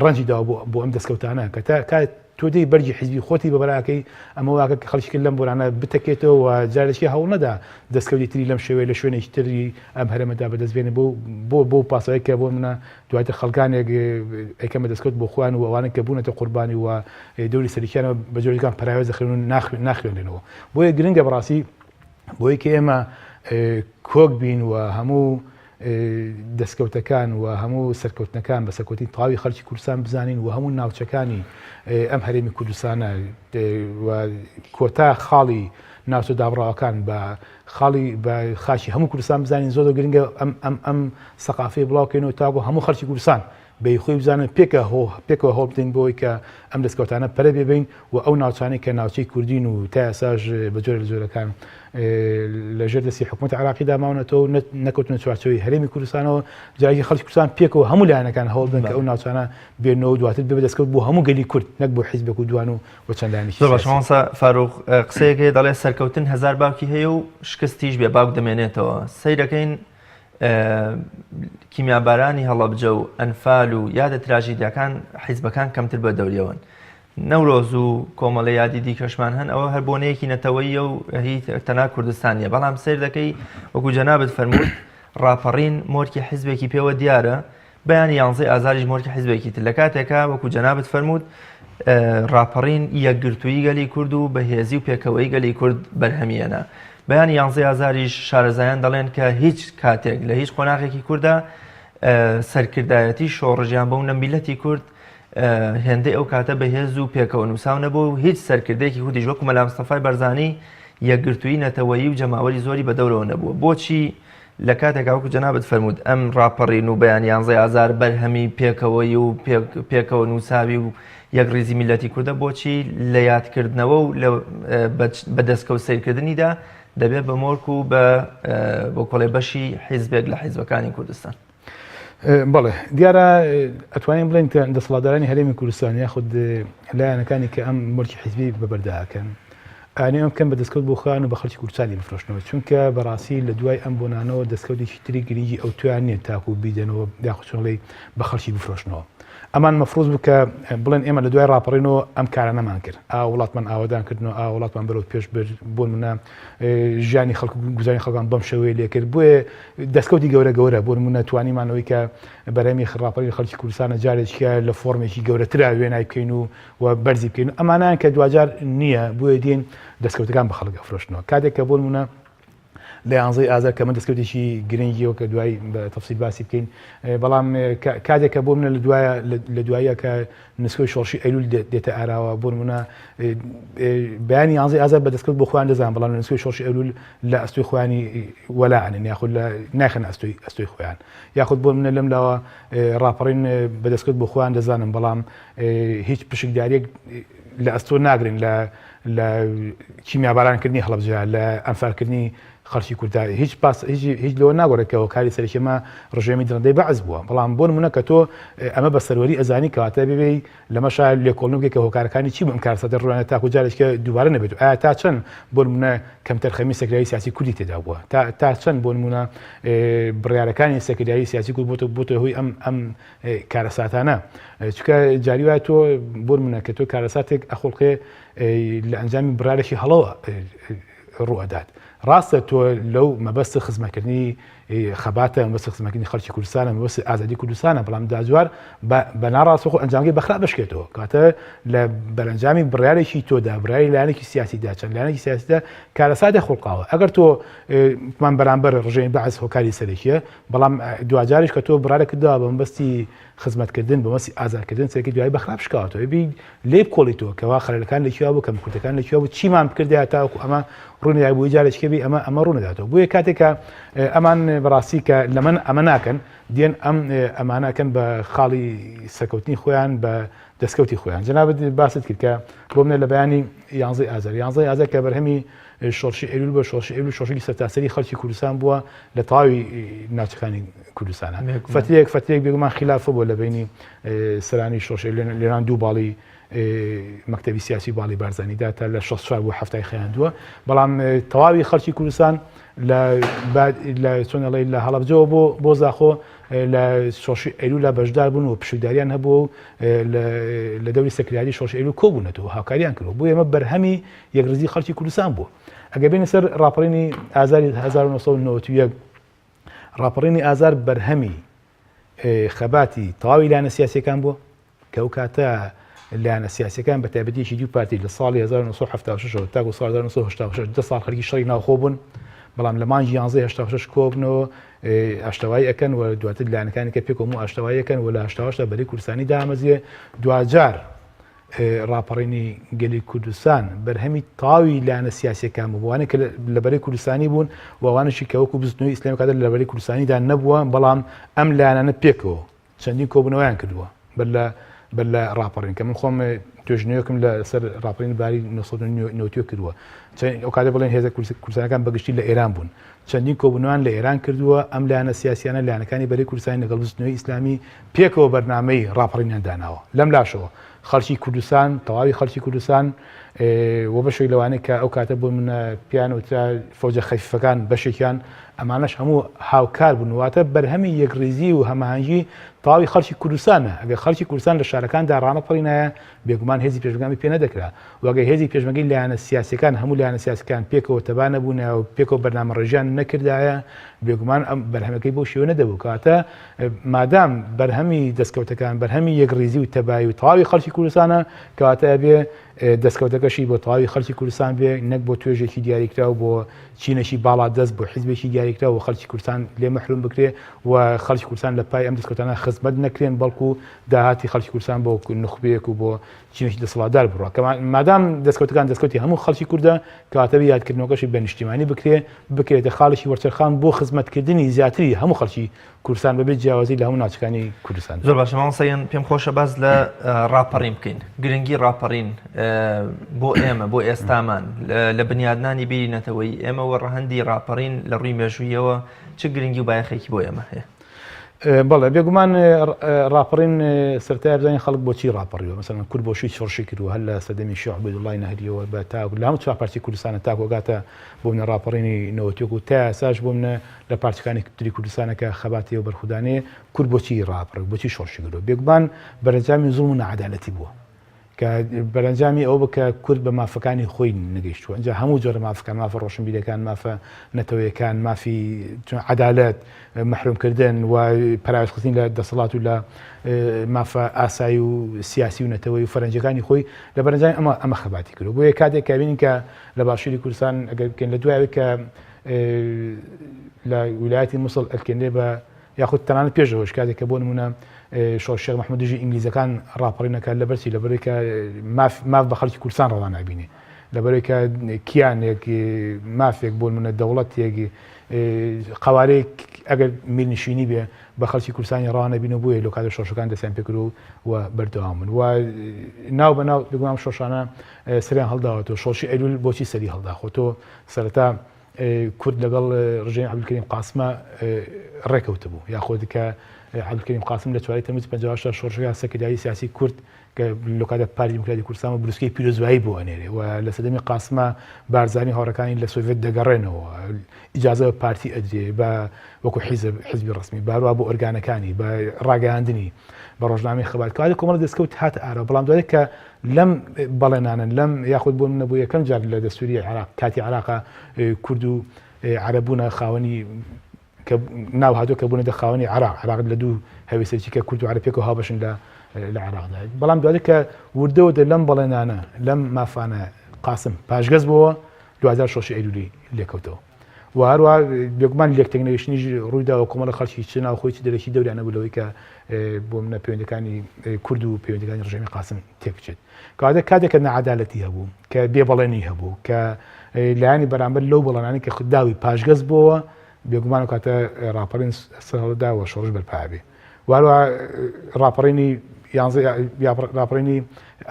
ڕەنجی داوە بۆ بۆ ئەم دەستکەوتانە کە تا کات تۆ دێی بەرگی حیزبی خۆتی بە بەراکەی ئەمە واکە کە خەڵکی کرد لەم بۆرانە بتەکێتەوە و جارێکی هەوڵ نەدا دەستکەوتی تری لەم شێوەیە لە شوێنێکی تری ئەم هەرێمەدا بەدەست بێنێ بۆ بۆ بۆ پاساوێک کە بۆ منە دواتر خەڵکانێک ئەیکەن بە دەستکەوت بۆ خۆیان و ئەوانە کە بوونەتە قوربانی و دەوری سەرەکیانەوە بە جۆرێکان پەراوێز دەخرێن و ناخوێنرێنەوە بۆیە گرنگە بەڕاستی بۆی کە ئێمە کۆک بین و هەموو دەستکەوتەکان و هەموو سەرکەوتنەکان بە سەرکەوتنی تەواوی خەڵکی کوردستان بزانین و هەموو ناوچەکانی ئەم هەرێمی کوردستانە و کۆتا خاڵی ناوچە دابڕاوەکان بە خاڵی بە خاکی هەموو کوردستان بزانین زۆر گرنگە ئەم ئەم ئەم سەقافەیە بڵاوکەینەوە تاکو هەموو خەڵکی کوردستان بەی خۆی بزانن پێکە هۆ پێکەوە هەوڵ بدەین بۆ ئەوەی کە ئەم دەستکەوتانە پەرە پێ بەین و ئەو ناوچانەی کە ناوچەی کوردین و تا ئێستاش بە جۆرێک لە جۆرەکان لە ژێر دەستی حکوومەتی عێراقیدا ماونەتەوە و نەکەوتنە چوارچێوەی هەرێمی کوردستانەوە جارێکی خەڵکی کوردستان پێکەوە هەموو لایەنەکان هەوڵ بدەن کە ئەو ناوچانە بێنەوە و دواتر بێ دەستکەوت بۆ هەموو گەلی کورد نەک بۆ حیزبێک و دوان و و چەند لایەنێکی زۆر باشە مامۆستا فاروق قسەیەک هەیە دەڵێ سەرکەوتن هەزار باوکی هەیە و شکستیش بێ باوک دەمێنێتەوە سەیرەکەین کیمیابارانی هەڵەبجە و ئەنفال و یادە تراژیدیاکان حیزبەکان کەمتر بە دەوریەوەن. نەورۆز و کۆمەڵە یادی دیکەشمان هەن ئەوە هەر بۆنەیەکی نەتەوەیە و هی تەنها کوردستان نیە بەڵام سیر دەکەی وەکو جەنابت فەرمووت ڕاپەڕین مۆرکی حیزبێکی پێوە دیارە بەیانی یانزەی ئازاریش مۆرکی حیزبێکی تر لە کاتێکا وەکو جەنابت فەرمووت ڕاپەڕین یەکگرتوویی گەلی کورد و بەهێزی و پێکەوەی گەلی کورد بەرهەمیەنە بەیانی یانزەی ئازاریش شارەزایان دەڵێن کە هیچ کاتێک لە هیچ قۆناغێکی کووردا سەرکردایەتی شۆڕژیان بەو نە میلەتی کورد هێندەی ئەو کاتە بەهێز و پێکەوە نووساو نەبوو و هیچ سەرکردێکی کوردیش وەکو مەلا مستەفای بەرزانی یەکگرتووی نەتەوەیی و جەماوەری زۆری بەدەورەوە نەبووە بۆچی لە کاتێکا وەکو جەنابت فەرمووت ئەم ڕاپەڕین و بەیان یانزەی ئازار بەرهەمی پێکەوەیی و پێکەوە نووساوی و یەکڕیزی میللەتی کوردە بۆچی لە یادکردنەوە و لە بە دەستکەوت سەیرکردنیدا دەبێت بە مۆرک و بە بۆ کۆڵێ بەشی حیزبێک لە حیزبەکانی کوردستان؟ بەڵێ دیارە ئەتوانین بڵێن کە دەسەڵاتدارانی هەرێمی کوردستان یاخود لایەنەکانی کە ئەم مۆرکی حیزبی بەبەرداکەن ئەیانەوێ ئەم بکەن بە دەستکەوت بۆ خۆیان و بە خەڵکی کوردستانی بفرۆشنەوە، چونکە بەڕاستی لە دوای ئەم بۆنانەوە دەستکەوتێکی تری گرنگی ئەوتۆیان نییە تاکوو بیدەنەوە یاخود چۆن بڵێی بە خەڵکی بفرۆشنەوە. ئەمان مەفروز بوو کە بڵێن ئێمە لە دوای ڕاپەڕینەوە ئەم کارانەمان کرد، ئا وڵاتمان ئاوەدان کردنەوە، ئا وڵاتمان بەرەو پێش برد، بۆ نمونە ژیانی خەڵک و گوزەرانی خەڵکمان بەم شێوەیە لێ کرد. بۆیە دەستکەوتی گەورە گەورە، بۆ نمونە توانیمان ئەوەی کە بەرهەمی ڕاپەڕینی خەڵکی کوردستانە جارێکیکە لە فۆرمێکی گەورەترا وێنای بکەین و و بەرزی بکەین و ئەمانەیان کە دواجار نییە، بۆیە دێن دەستکەوتەکان بە خەڵک ئەفرۆشنەوە. کاتێک کە بۆ نمونە لە یانزەی ئازار کە من دەستکەوتێکی گرنگیەوە کە دوای بە تەفسیل باسی بکەین بەڵام کاتێک کە بۆ منە لە دوایە لە دوایە کە نسکۆی شۆڕشی ئەیلول دێتە ئاراوە بۆ نمونە بەیانی یانزەی ئازار بە دەستکەوت بۆ خۆیان دەزان بەڵام لە نسکۆی شۆڕشی ئەیلول لە ئەستۆی خۆیانی وەلانن یاخود لە ناخەن ئەستۆی ئەستۆی خۆیان یاخود بۆ منە لەم لاوە ڕاپەڕین بە دەستکەوت بۆ خۆیان دەزانن بەڵام هیچ پشکداریەک لە ئەستۆ ناگرن لە لە کیمیابارانکردنی هەڵەبجە، لە ئەنفالکردنی خەڵکی کورددا هیچ باس هیچ هیچ لەوە ناگۆڕێت کە هۆکاری سەرەکی ئەمە ڕژێمی دڕندەی بەعس بووە. بەڵام بۆ نموونە کە تۆ ئەمە بە سەروەری ئەزانی کەواتە بێ لەمەشا لێکۆڵینەوە بکەی کە هۆکارەکانی چی بوو ئەم کارەساتە ڕوویانە تاکوو جارێکیکە دووبارە نەبێت و ئایا تا چەند بۆ نموونە کەمتەرخەمی سەکرەری سیاسی کوردی تێدا بووە تا تا چەند بۆ نموونە بڕیارەکانی سەکرەری سیاسی کورد بۆتە بۆتە هۆی ئەم ئەم کارەساتانە چونکە جاری وایە تۆ بۆ نمونە کە تۆ کارەساتێک ئەخوڵقێ لە ئەنجامی بڕارێکی هەڵەوە ڕوئەدات ڕاستە تۆ لەو مەبەست خزمەکردنی خەباتە مەبەست خزمەکردنی خەڵکی کوردستانە مەبەست ئازادی کوردستانە بەڵام داجوار بە ناڕاستەخۆ ئەنجامگەی بەخراپ بشکێتەوە کاتە لە بەرەنجامی بڕارێکی تۆدا بڕیاری لایەنێکی سیاسیدا چەند لایەنێکی سیاسیدا کارەساتێک خوڵقاوە ئەگەر تۆ مان بەرامبەر ڕژێمی بەعس هۆکاری سەرەکیە بەڵام دواجاریش کە تۆ بڕارێکت داوە بە مەبەستی خزمەتکردن بە مەبەستی ئازادکردن سەرەکی دوایی بە خراپ شکاوەتەوە ئەبی لێ بکۆڵیتەوە کەوا خەلەلەکان لە کوێ بوو کەموکورتەکان لە کوێ بوو چیمان بکردایە تاوەکو ئەمە ڕوونەدای بۆی جارێکی بی ئەمە ئەمە ڕوونەداتەوە بۆیە کاتێک کە ئەمان بەڕاستی کە لەمن ئەمە ناکەن دێن ئەم ئەمانەکەن بە خاڵی سەرکەوتنی خۆیان بە دەستکەوتی خۆیان جەنابت باست کرد کە بۆ منە لە بەیانی یانزەی ئازار یانزەی ئازار کە بەرهەمی شۆڕشی ئەیلول بە شۆڕشی ئەیلول شۆڕشێکی سەرتاسەری خەڵکی کوردستان بووە لە تەواوی ناوچەکانی کوردستانە فترێک فترێک بێگومان خلافە بووە لە بینی سەرانی شۆڕشی لێران دوو باڵی مەکتەبی سیاسی باڵی بارزانیدا تا لە 64 بۆ هەفتای خەیاندووە بەڵام تەواوی خەڵکی کوردستان لە چۆنەڵی لە هەڵەبجەوە بۆ بۆ زاخۆ لە شۆڕشی ئەیلولا بەشدار بوون و پشکداریان هەبوو و لە دەوری سەکرتاری شۆڕشی ئەیلول کۆبوونەتەوە هاوکاریان کردووە بۆیە ئەمە بەرهەمی یەکڕیزی خەڵکی کوردستان بووە. ئەگەر بێینە سەر ڕاپەڕینی ئازاری 1991 ڕاپەڕینی ئازار بەرهەمی خەباتی تەواوی لایەنە سیاسیەکان بووە کە ئەو کاتە لایەنە سیاسیەکان بە تایبەتی یەکێتی و پارتی لە ساڵی 1970 تاکو ساڵ 1986 دە ساڵ خەریکی شەڕی ناوخۆ بوون بەڵام لە مانگی 11 86 کۆبنەوە ئاشتەوایی ئەکەن و دواتر لایەنەکانی کە پێکەوە و ئاشتەوایی ئەکەن و لە هەشتاوەشتا بەرەی کوردستانی دامەزرێ دواجار ڕاپەڕینی گەلی کوردستان بەرهەمی تەواوی لایەنە سیاسیەکان بوو ئەوانەی کە لە بەرەی کوردستانی بوون و ئەوانەشی کە وەکو بزوتنەوەی ئیسلامی کاتە لە بەرەی کوردستانیدا نەبووە بەڵام ئەم لایەنانە پێکەوە چەندین کۆبوونەوەیان کردووە بەر لە بەر لە ڕاپەڕین کە من خۆم توێژینەوەیەکم لەسەر ڕاپەڕین باری 1990 کردووە ئەو کاتە بڵێن هێزە کوردستانەکان بەگشتی لە ئێران بوون چەندین کۆبوونەوەیان لە ئێران کردووە ئەم لایەنە سیاسیانە لایەنەکانی بەرەی کوردستانی لەگەڵ بزوتنەوەی ئیسلامی پێکەوە بەرنامەی ڕاپەڕینیان داناوە لەم لاشەوە خەڵکی کوردستان، تەواوی خەڵکی کوردستان و بەشێک لەوانەی کە ئەو کاتە بۆ منە پیان وترا فەوجە خەفیفەکان بەشێکیان ئەمانەش هەموو هاوکار بوون واتە بەرهەمی یەکڕیزی و هەماهەنگی تەواوی خەڵکی کوردستانە ئەگەر خەڵکی کوردستان لە شارەکاندا ڕانەپەڕینایە بێگومان هێزی پێشمەرگەی پێ نەدەکرا و ئەگەر هێزی پێشمەرگەی لایەنە سیاسیەکان هەموو لایەنە سیاسەکان پێکەوە تەبا نەبوونایە و پێکەوە بەرنامەڕێژیان نەکردایە بێگومان ئەم بەرهەمەکەی بەو شێوە نەدەبوو کەواتە مادام بەرهەمی دەستکەوتەکان بەرهەمی یەکڕیزی و تەبایی و تەواوی خەڵکی کوردستانە، کەواتە ئەبێ دەستکەوتەکەشی بۆ تەواوی خەڵکی کوردستان بێ، نەک بۆ توێژێکی دیاریکراو، بۆ چینێکی باڵادەست، بۆ حیزبێکی دیاریکراو و خەڵکی کوردستان لێ مەحروم بکرێ و خەڵکی کوردستان لە پای ئەم دەستکەوتانە خزمەت نەکرێن، بەڵکو داهاتی خەڵکی کوردستان بۆ نوخبەیەک و بۆ چینێکی دەسەڵاتدار بڕوا. کە مادام دەستکەوتەکان دەستکەوتی هەموو خەڵکی کوردە، کەواتە بێ یادکردنەوەکەشی بە نیشتیمانی بکرێ، بکرێتە خاڵێکی وەرچەرخان بۆ خزمەتکردنی زیاتری هەموو خەڵکی کوردستان بەبێ جیاوازی لە هەموو ناوچەکانی کوردستان. زۆر باشە مامۆستا گیان پێم خۆشە باس لە ڕاپەڕین بکەین گرنگی ڕاپەڕین بۆ ئێمە بۆ ئێستامان لە بنیادنانی بیری نەتەوەی ئێمە و ڕەهەندی ڕاپەڕین لە ڕووی مێژوویەوە چ گرنگی و بایەخێکی بۆ ئێمە هەیە؟ بەڵێ بێگومان ڕاپەڕین سەرەتای بزانین خەڵک بۆچی ڕاپەڕیوە مەسەلەن کورد بۆچی شۆڕشی کردووە هەر لە سەردەمی شێخ عوبەیدوڵڵای نەهریەوە بە تا لە هەموو چوار پارچەی کوردستانە تاکو ئەگاتە بۆ منە ڕاپەڕینی نەوەتیەک و تا ئێستاش بۆ منە لە پارچەکانی تری کوردستانە کە خەباتی و بەرخودانێ کورد بۆچی ڕاپەڕی بۆچی شۆڕشی کردووە بێگومان بەرەنجامی زوڵم و ناعەدالەتی بووە کە بەرەنجامی ئەوە بوو کە کورد بە مافەکانی خۆی نەگەیشتووە ئینجا هەموو جۆرە مافەکان مافە ڕۆشنبیرەکان مافە نەتەوەیەکان مافی عەدالەت مەحرومکردن و پەراوێزخستنی لە دەسەڵات و لە مافە ئاسایی و سیاسی و نەتەوەی و فەرەنجەکانی خۆی لە بەرەنجامی ئەمە ئەمە خەباتی کردو بۆیە کاتێک کە بینین کە لە باشووری کوردستان ئەگەر بکەین لە دوای کە لە ویلایەتی موسڵ ئەلکێنرێ بە یاخود تەنانەت پێش ئەوەش کاتێک کە بۆ نمونە شۆڕش شێخ محمود دژی ئینگلیزەکان ڕاپەڕینەکە لەبەرچی لەبەرەوەی کە ماف ماف بە خەڵکی کوردستان ڕەوا نابینێ لەبەرەوەی کە کیانێک مافێک بۆ نمونە دەوڵەتێک قوارەیەک ئەگەر میرنشینی بێ بە خەڵکی کوردستانی ڕەوا نەبین و بۆیە لەو کاتە شۆڕشەکان دەستیان پێکرد و و بەردەوام بوون و ناو بە ناو بێگومان شۆڕشانە سەریان هەڵداوەتەوە شۆڕشی ئەیلول بۆچی سەری هەڵدا خۆ تۆ سەرەتا کورد لەگەڵ ڕژێمی عەبدولکەریم قاسمە ڕێکەوتبوو یاخود کە عەبدولکەریم قاسم لە چواری تەمووزی 58 شۆڕشەکە سەرکردایەتی سیاسی کورد کە لەو کاتە پارتی دیموکراتی کوردستان و بروسکەی پیرۆزبایی بۆ ئەنێرێ و لە سەردەمی قاسمە بارزانی هاوڕەکانی لە سۆڤێت دەگەڕێنەوە ئیجازە بە پارتی ئەدرێ بە وەکو حیزب حزبی ڕسمی باروا بۆ ئۆرگانەکانی بە ڕاگەیاندنی بە ڕۆژنامەی خەبات کاری کۆمەڵە دەستکەوت هات ئارا بەڵام دوای کە لەم بەڵێنانەن لەم یاخود بۆ منە بۆ یەکەم جار لە دەستوری عێراق کاتی عێراقا کورد و عەرەب بوونە خاوەنی کە ناو هاتووە کە بوونە دە خاوەنی عێراق عێراق لە دوو هەوێسەرچی کە کورد و عەرەب پێکەوە هاوبەشن لە لە عێراقدا بەڵام دواتر کە وردە وردە لەم بەڵێنانە لەم مافانە قاسم پاشگەز بووە دوجار شۆڕشی ئەیلولی لێکەوتەوە و هەروە بێگومان لێکتێکنەگەیشتنیش ڕوویداوە کۆمەڵە خەڵکی چ ناوخۆی چ دەرەکی دەوریان نەبوو لەوەی کە بۆ منە پەیوەندەکانی کورد و پەیوەندەکانی ڕژێمی قاسم تێک بچێت کەواتە کاتێک کە نەعادالەتی هەبوو کە بێبەڵێنی هەبوو کە لایەنی بەرامبەر لەو بەڵێنانی کە داوی پاشگەز بۆوە بێگومان و کاتە ڕاپەڕین سەرهەڵدا و شۆڕش بەرپا بێ واروا ڕاپەڕینی یانزە ڕاپەڕینی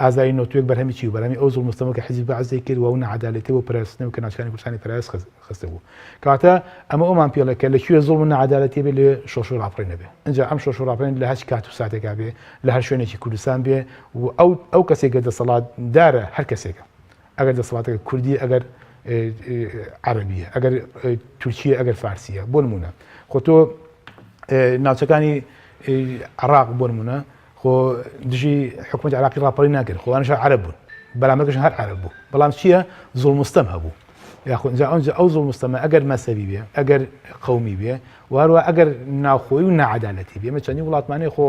ئازاری نۆتوێک بەرهەمی چی و بەرهەمی ئەو زوڵم ستەمە کە حیزبی بەعس دەیکرد و ئەو نەعەدالەتی و پەرستنەوە کە ناوچەکانی کوردستانی پەراوێز خستە بوو کەواتە ئەمە ئەومان پێڵێ کە لە کوێ زوڵم و نەعەدالەتی بێ لێ شۆڕش و ڕاپەڕین نەبێ ئینجا ئەم شۆڕش و ڕاپەڕین لە هەچ کات و ساتێکا بێ لە هەر شوێنێکی کوردستان بێ و ئەو ئەو کەسێک کە دەسەڵاتدارە هەر کەسێکە ئەگەر دەسەڵاتەکە کوردی ئەگەر عەرەبیە ئەگەر تورکیە ئەگەر فارسیە بۆ نمونە خۆ تۆ ناوچەکانی عراق بۆ نمونە خۆ دژی حکوومەت عراقی ڕاپەڕی ناکرد خۆوانش عرب بوون بەرامبەرکەش هەر عرب بوو بەڵام چییە زوڵمستەم هەبوو یاخود جا ئەوجا ئەو زوڵمستەمە ئەگەر مەسەبی بێ ئەگەر قومی بێ واروا ئەگەر ناوخۆی و نەعادالەتی بێ ئێمە چەندین وڵاتمانەیە خۆ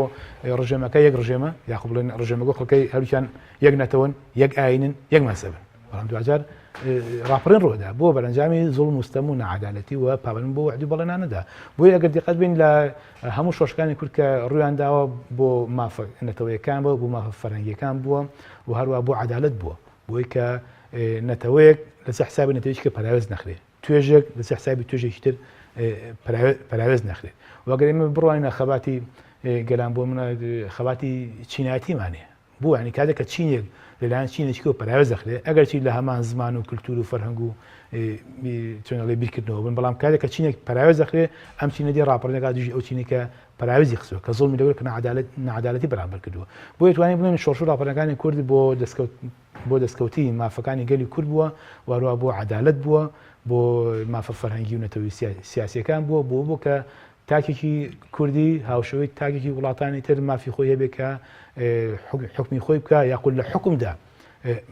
ڕژێمەکە یەک ڕژێمە یاخود بڵێن ڕژێمەکە خەڵکەی هەروکیان یەک نەتەوەن، یەک ئایینن، یەک مەزهەبن. بەڵام دواجار ڕاپەڕین ڕوودا بۆ بەرەنجامی زوڵم و ستەم و ناعەدالەتی و پابەندبوون بۆ وەعد و بەڵێنانەدا. بۆیە ئەگەر دیقەت بین لە هەموو شۆڕشەکانی کورد کە ڕوویان داوە بۆ مافە نەتەوەیەکان بووە، بۆ مافە فەرهەنگییەکان بووە و هەروەها بۆ عەدالەت بووە. بۆی کە نەتەوەیەک لەسەر حسابی نەتەوەیەکی کە پەراوێز نەخرێ. توێژێک لەسەر حسابی توێژێکی تر پەراوێز نەخرێت. و ئەگەر ئێمە بڕوانینە خەباتی گەلان بۆ منە خەباتی چینایەتیمان هەیە. بۆ یانی کاتێک کە چینێک لەلایەن چینێکیەوە پەراوێز دەخرێت ئەگەرچی لە هەمان زمان و کلتور و فەرهەنگ و چۆنەڵێ بیرکردنەوە بن بەڵام کاتێک کە چینێک پەراوێز دەخرێت ئەم چینە دێ ڕاپەڕینەکە دژی ئەو چینێک کە پەراوێزی خستووە کە زوڵمی لەگەڵ کە نەعادالەتی بەرامبەر کردووە بۆیە توانین بڵێن شۆڕش و ڕاپەڕینەکانی کورد بۆ دەستکەوت بۆ دەستکەوتی مافەکانی گەلی کورد بووە و هەروەها بۆ عەدالەت بووە بۆ مافە فەرهەنگی و نەتەوەی سیاسیەکان بووە بۆ بۆ کە تاکێکی کوردی هاوشێوەی تاکێکی وڵاتانی تر مافی خۆی هەبێ کە حوکمی خۆی بکا یاخود لە حوکمدا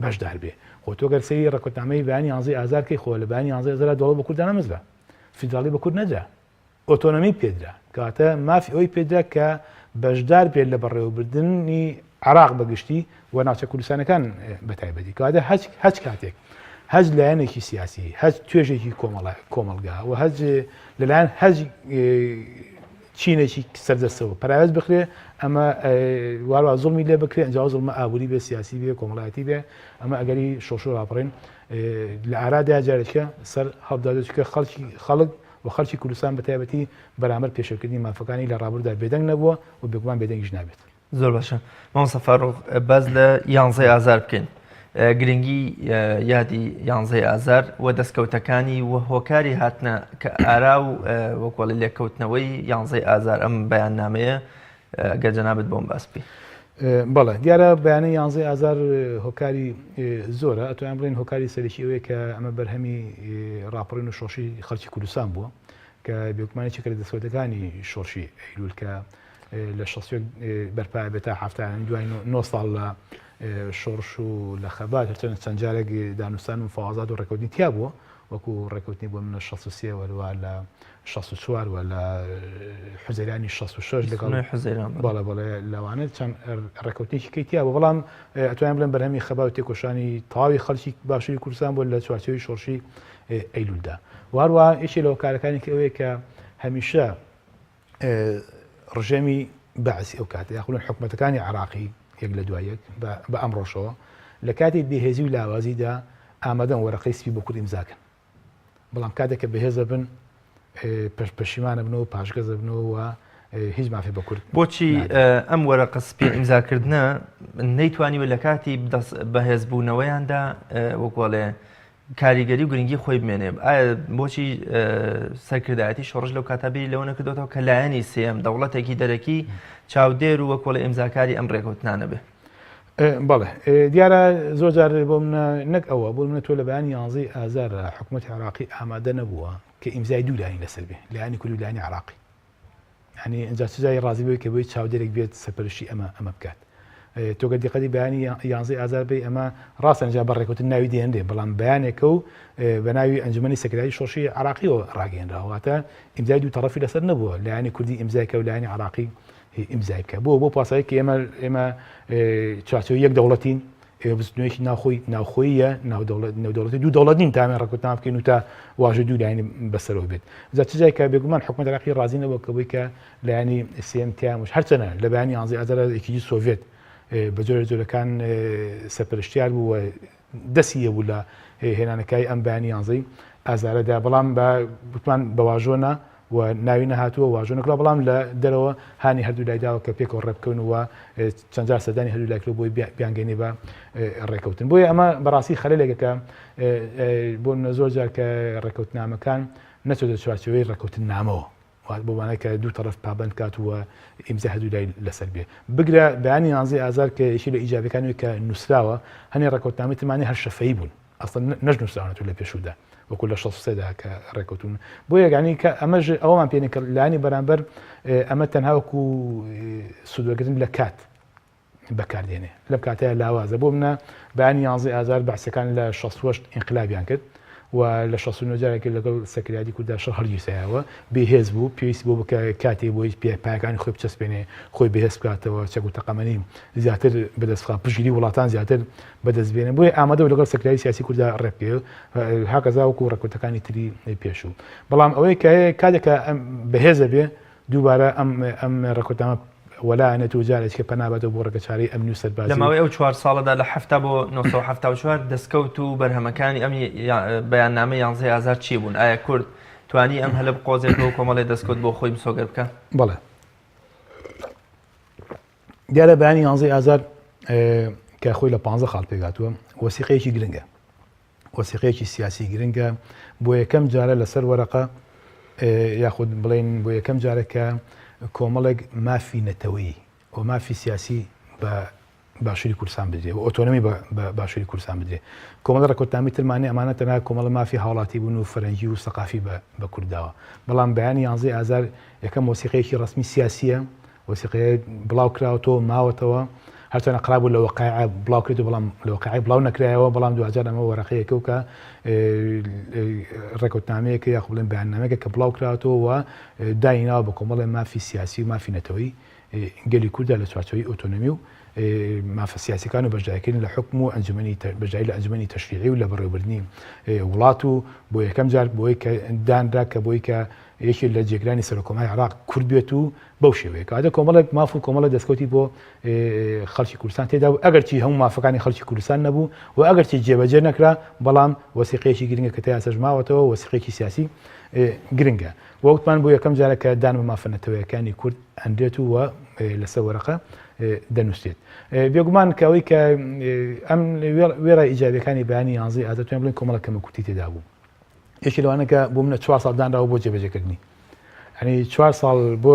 بەشدار بێ. خۆ تۆ گەر سەیری ڕێککەوتنامەی بەیانی یانزەی ئازار کەی خۆ لە بەیانی یانزەی ئازارا دەوڵەت بە کورد دانەمەزرا. فیدراڵی بە کورد نەدرا. ئۆتۆنۆمی پێدرا. کەواتە مافی ئەوەی پێدرا کە بەشدار بێت لە بەڕێوەبردنی عێراق بە گشتی و ناوچە کوردستانەکان بە تایبەتی. کەواتە هەچ هەچ کاتێک هەچ لایەنێکی سیاسی، هەچ توێژێکی کۆمەڵگا و هەچ لەلایەن هەچ چینێکی سەردەستەوە پەراوێز بخرێ ئەمە واروا زوڵمی لێ بکرێ ئەنجا زوڵمە ئابووری بێ سیاسی بێ کۆمەڵایەتی بێ ئەمە ئەگەری شۆڕش و ڕاپەڕین لە ئارادا جارێکە سەر هەڵدادێت چونکە خەڵکی خەڵک و خەڵکی کوردستان بە تایبەتی بەرامبەر پێشێلکردنی مافەکانی لە ڕابردوودا بێدەنگ نەبووە و بێگومان بێدەنگیش نابێت. زۆر باشە مامۆستا فاروق باس لە یانزەی ئازار بکەین. گرنگی یادی یانزەی ئازار و دەستکەوتەکانی و هۆکاری هاتنە کە ئارا و وەکوەڵی لێکەوتنەوەی یانزەی ئازار ئەم بەیاننامەیە گەر جەنابت بۆم باس بکەی. بەڵێ دیارە بەیانی یانزەی ئازار هۆکاری زۆرە ئەتوانین بڵێین هۆکاری سەرەکی ئەوەیە کە ئەمە بەرهەمی ڕاپەڕین و شۆڕشی خەڵکی کوردستان بووە کە بێگومان یەکێکە لە دەستکەوتەکانی شۆڕشی ئەیلول کە لە 61 بەرپا بێت تا حەفتا دوای نۆ ساڵ لە شۆڕش و لە خەبات هەرچەندە چەند جارێک دانوستان و مفاوەزات و ڕێکەوتنی تیا بووە وەکو ڕێکەوتنی بۆ منە 63 وەروە لە 64 و لە حوزەیرانی 66 لەگەڵ حوزەیران بەڵێ بەڵێ لەوانە چەند ڕێکەوتنێکی کەی تیا بوو بەڵام ئەتوانم بڵێم بەرهەمی خەبات و تێکۆشانی تەواوی خەڵکی باشووری کوردستان بوو لە چوارچێوەی شۆڕشی ئەیلولدا واروە یەکێ لە هۆکارەکانی کە ئەوەیە کە هەمیشە ڕژێمی بەعسی ئەو کاتە یاخود حکومەتەکانی عراقی یەک لە دوای یەک بە ئەمڕۆشەوە لە کاتی بێهێزی و لاوازیدا ئامادەن وەرەقەی سپی بۆ کورد ئیمزاکەن بەڵام کاتێک کە بەهێزە بن پەشیمانە بنەوە پاشگەزە بنەوە و هیچ مافێ بە کورد بۆچی ئەم وەرەقە سپی ئیمزاکردنە نەیتوانیوە لە کاتی بەهێزبوونەوەیاندا وەکوڵێ کاریگەری و گرنگی خۆی بمێنێ ئایا بۆچی سەرکردایەتی شۆڕش لەو کاتە بیری لەوە نەکردوێتەوە کە لایەنی سێم دەوڵەتێکی دەرەکی چاودێر و وەکۆڵی ئیمزاکاری ئەم ڕێکەوتنانە بێ؟ بەڵێ دیارە زۆر جار بۆ منە نەک ئەوە بۆ منە تۆ لە بەیانی یانزەی ئازار حکوومەتی عراقی ئامادە نەبووە کە ئیمزای دوو لایەنی لەسەر بێ لایەنی کوردی و لایەنی عراقی یعنی ئینجا چ جای ڕازی بووی کە بۆی چاودێرێک بێت سەرپەرشتی ئەمە ئەمە بکات تۆ گەر دیقەتی بەیانی یانزەی ئازار بی ئەمە ڕاستە ئینجا بە ڕێکوتن ناوی دێنرێ بەڵام بەیانێکە و بە ناوی ئەنجومەنی سەکرتاری شۆڕشی عراقیەوە ڕاگەیەنراوە واتە ئیمزای دوو تەڕەفی لەسەر نەبووە لایەنی کوردی ئیمزای کە و لایەنی عراقی ئیمزای بکە بۆ بۆ پاسایی کە ئێمە ئێمە چوارچێوەی یەک دەوڵەتین ئێوە بزوتنەوەیەکی ناوخۆی ناوخۆییە ناودەوڵەتی دوو دەوڵەت نین تا ئەمە ڕێککەوتنامە بکەین و تا واژۆی دوو لایەنی بەسەرەوە بێت جا چ جای کە بێگومان حکومەت عێراقی ڕازی نەبووە کە بۆی کە لایەنی سێم تیامش هەرچەنە لە بەیانی یانزەی ئازار یەکێتی سۆڤێت بە جۆرە جۆرەکان سەرپەرشتیار بوو و دەستی هەبوو لە هێنانەکای ئەم بەیانی یانزەی ئازارەدا بەڵام بە وتمان بە واژۆ نا و ناوی نەهاتووە واژۆ نەکراوە بەڵام لە دەرەوە هانی هەردوو لای داوە کە پێکەوە ڕێبکەون و چەند جار سەردانی هەردوو لای کردووە بۆی بیانگەینێ بە ڕێکەوتن بۆیە ئەمە بەڕاستی خەلەلێکە کە بۆ منە زۆر جار کە ڕێکەوتنامەکان نەچێتە چوارچێوەی ڕێکەوتننامەوە بۆ مانای کە دوو تەڕەف پابەند کات و ئیمزای هەردوو لای لەسەر بێ بگرە بەیانی یانزەی ئازار کە یەکی لە ئیجابەکانی کە نووسراوە هەنێ ڕێکەوتنامەی ترمانی هەر شەفەیی بوون ئەسڵەن نەشنووسراونەتەوە لە پێشوودا وەکو لە 63 دا کە ڕێکەوتون بۆ یەکانی کە ئەمەش ئەومان پێنی کە لایەنی بەرامبەر ئەمە تەنها وەکو سوودوەگرتن لە کات بەکاردێنێ لەم کاتەیە لاوازە بۆ منە بەیانی یانزەی ئازار بەعسەکان لە 68 ئینقلابیان کرد و لە 69 جارێک لەگەڵ سەکریادی کورددا شەڕ هەڵگیرسایەوە بێهێز بوو پێویست بۆ بکە کاتێ بۆی پایەکانی خۆی بچەسپێنێ خۆی بەهێز بکاتەوە چەک و تەقەمەنی زیاتر بەدەست بخا پشتگیری وڵاتان زیاتر بەدەست بێنێ بۆیە ئامادە بوو لەگەڵ سەکرتاری سیاسی کورددا ڕێبکەوێ هاکەزا وەکو ڕێککەوتەکانی تری پێشوو بەڵام ئەوەی کە کاتێک کە ئەم بەهێزە بێ دووبارە ئەم ئەم ڕێککەوتنامە وەلانێت و جارێکە پەنا بەدەوە بۆ ڕێگەچارەی ئەمنی و سەربازی لە ماوەی ئەو چوار ساڵەدا لە 70 بۆ 1974 دەستکەوت و بەرهەمەکانی ئەم بەیاننامەی یانزەی ئازار چی بوون؟ ئایا کورد توانی ئەم هەلە بقۆزێتەوە و کۆمەڵێ دەستکەوت بۆ خۆی مسۆگەر بکا؟ بەڵێ دیارە بەیانی یانزەی ئازار کە خۆی لە پ خاڵ پێکهاتووە وەسیقەیەکی گرنگە وەسیقەیەکی سیاسی گرنگە بۆ یەکەم جارە لەسەر وەرەقە یاخود بڵێن بۆ یەکەم جارە کە کۆمەڵێک مافی نەتەوەیی و مافی سیاسی بە باشووری کوردستان بدرێ و ئۆتۆنۆمی بە باشووری کوردستان بدرێ. کۆمەڵە ڕێککەوتنامەی ترمان نیە، ئەمانە تەنها کۆمەڵە مافی هاوڵاتی بوون و فەرەنگی و سەقافی بە کورد داوە. بەڵام بەیانی یانزەی ئازار یەکەم وەسیقەیەکی ڕەسمی سیاسییە، وەسیقەیە بڵاو کراوەتەوە، ماوەتەوە، هەرچەندە قرار بوو لە وەقایع بڵاو کرێتەوە بەڵام لە وەقایع بڵاو نەکرایەوە، بەڵام دواجار ئەمە وەرەقەیەکە و کە ڕێککەوتنامەیەکە یاخود بڵێن بەیاننامەیەکە کە بڵاو کراوەتەوە و دانی ناوە بە کۆمەڵێ مافی سیاسی و مافی نەتەوەیی گەلی کوردە لە چوارچێوەی ئۆتۆنۆمی و مافە سیاسیەکان و بەشداریکردن لە حوکم و ئەنجومەنی بەشداری لە ئەنجومەنی تەشریعی و لە بەڕێوەبردنی وڵات و بۆ یەکەم جار بۆی کە دانرا کە بۆی کە یەکێک لە جێگرانی سەرۆککۆماری عێراق کورد بێت و بەو شێوەیە کەواتە کۆمەڵێک ماف و کۆمەڵێک دەستکەوتی بۆ خەڵکی کوردستان تێدا بوو ئەگەرچی هەموو مافەکانی خەڵکی کوردستان نەبوو و ئەگەرچی جێبەجێ نەکرا بەڵام وەسیقەیەکی گرنگە کە تا ئێستاش ماوەتەوە وەسیقەیەکی سیاسی گرنگە وە وتمان بۆ یەکەم جارە کە دان بە مافە نەتەوەیەکانی کورد ئەنرێت و لەسەر وەرەقە دەنووسێت. بێگومان کە ئەوەی کە ئەم وێڕای ئیجابیەکانی بەیانی یانزەی ئازار توانین بڵێین کۆمەڵە کەموکورتی تێدا بوو. یەکی لەوانە کە بۆ منە چوار ساڵ دانراوە بۆ جێبەجێکردنی. یعنی چوار ساڵ بۆ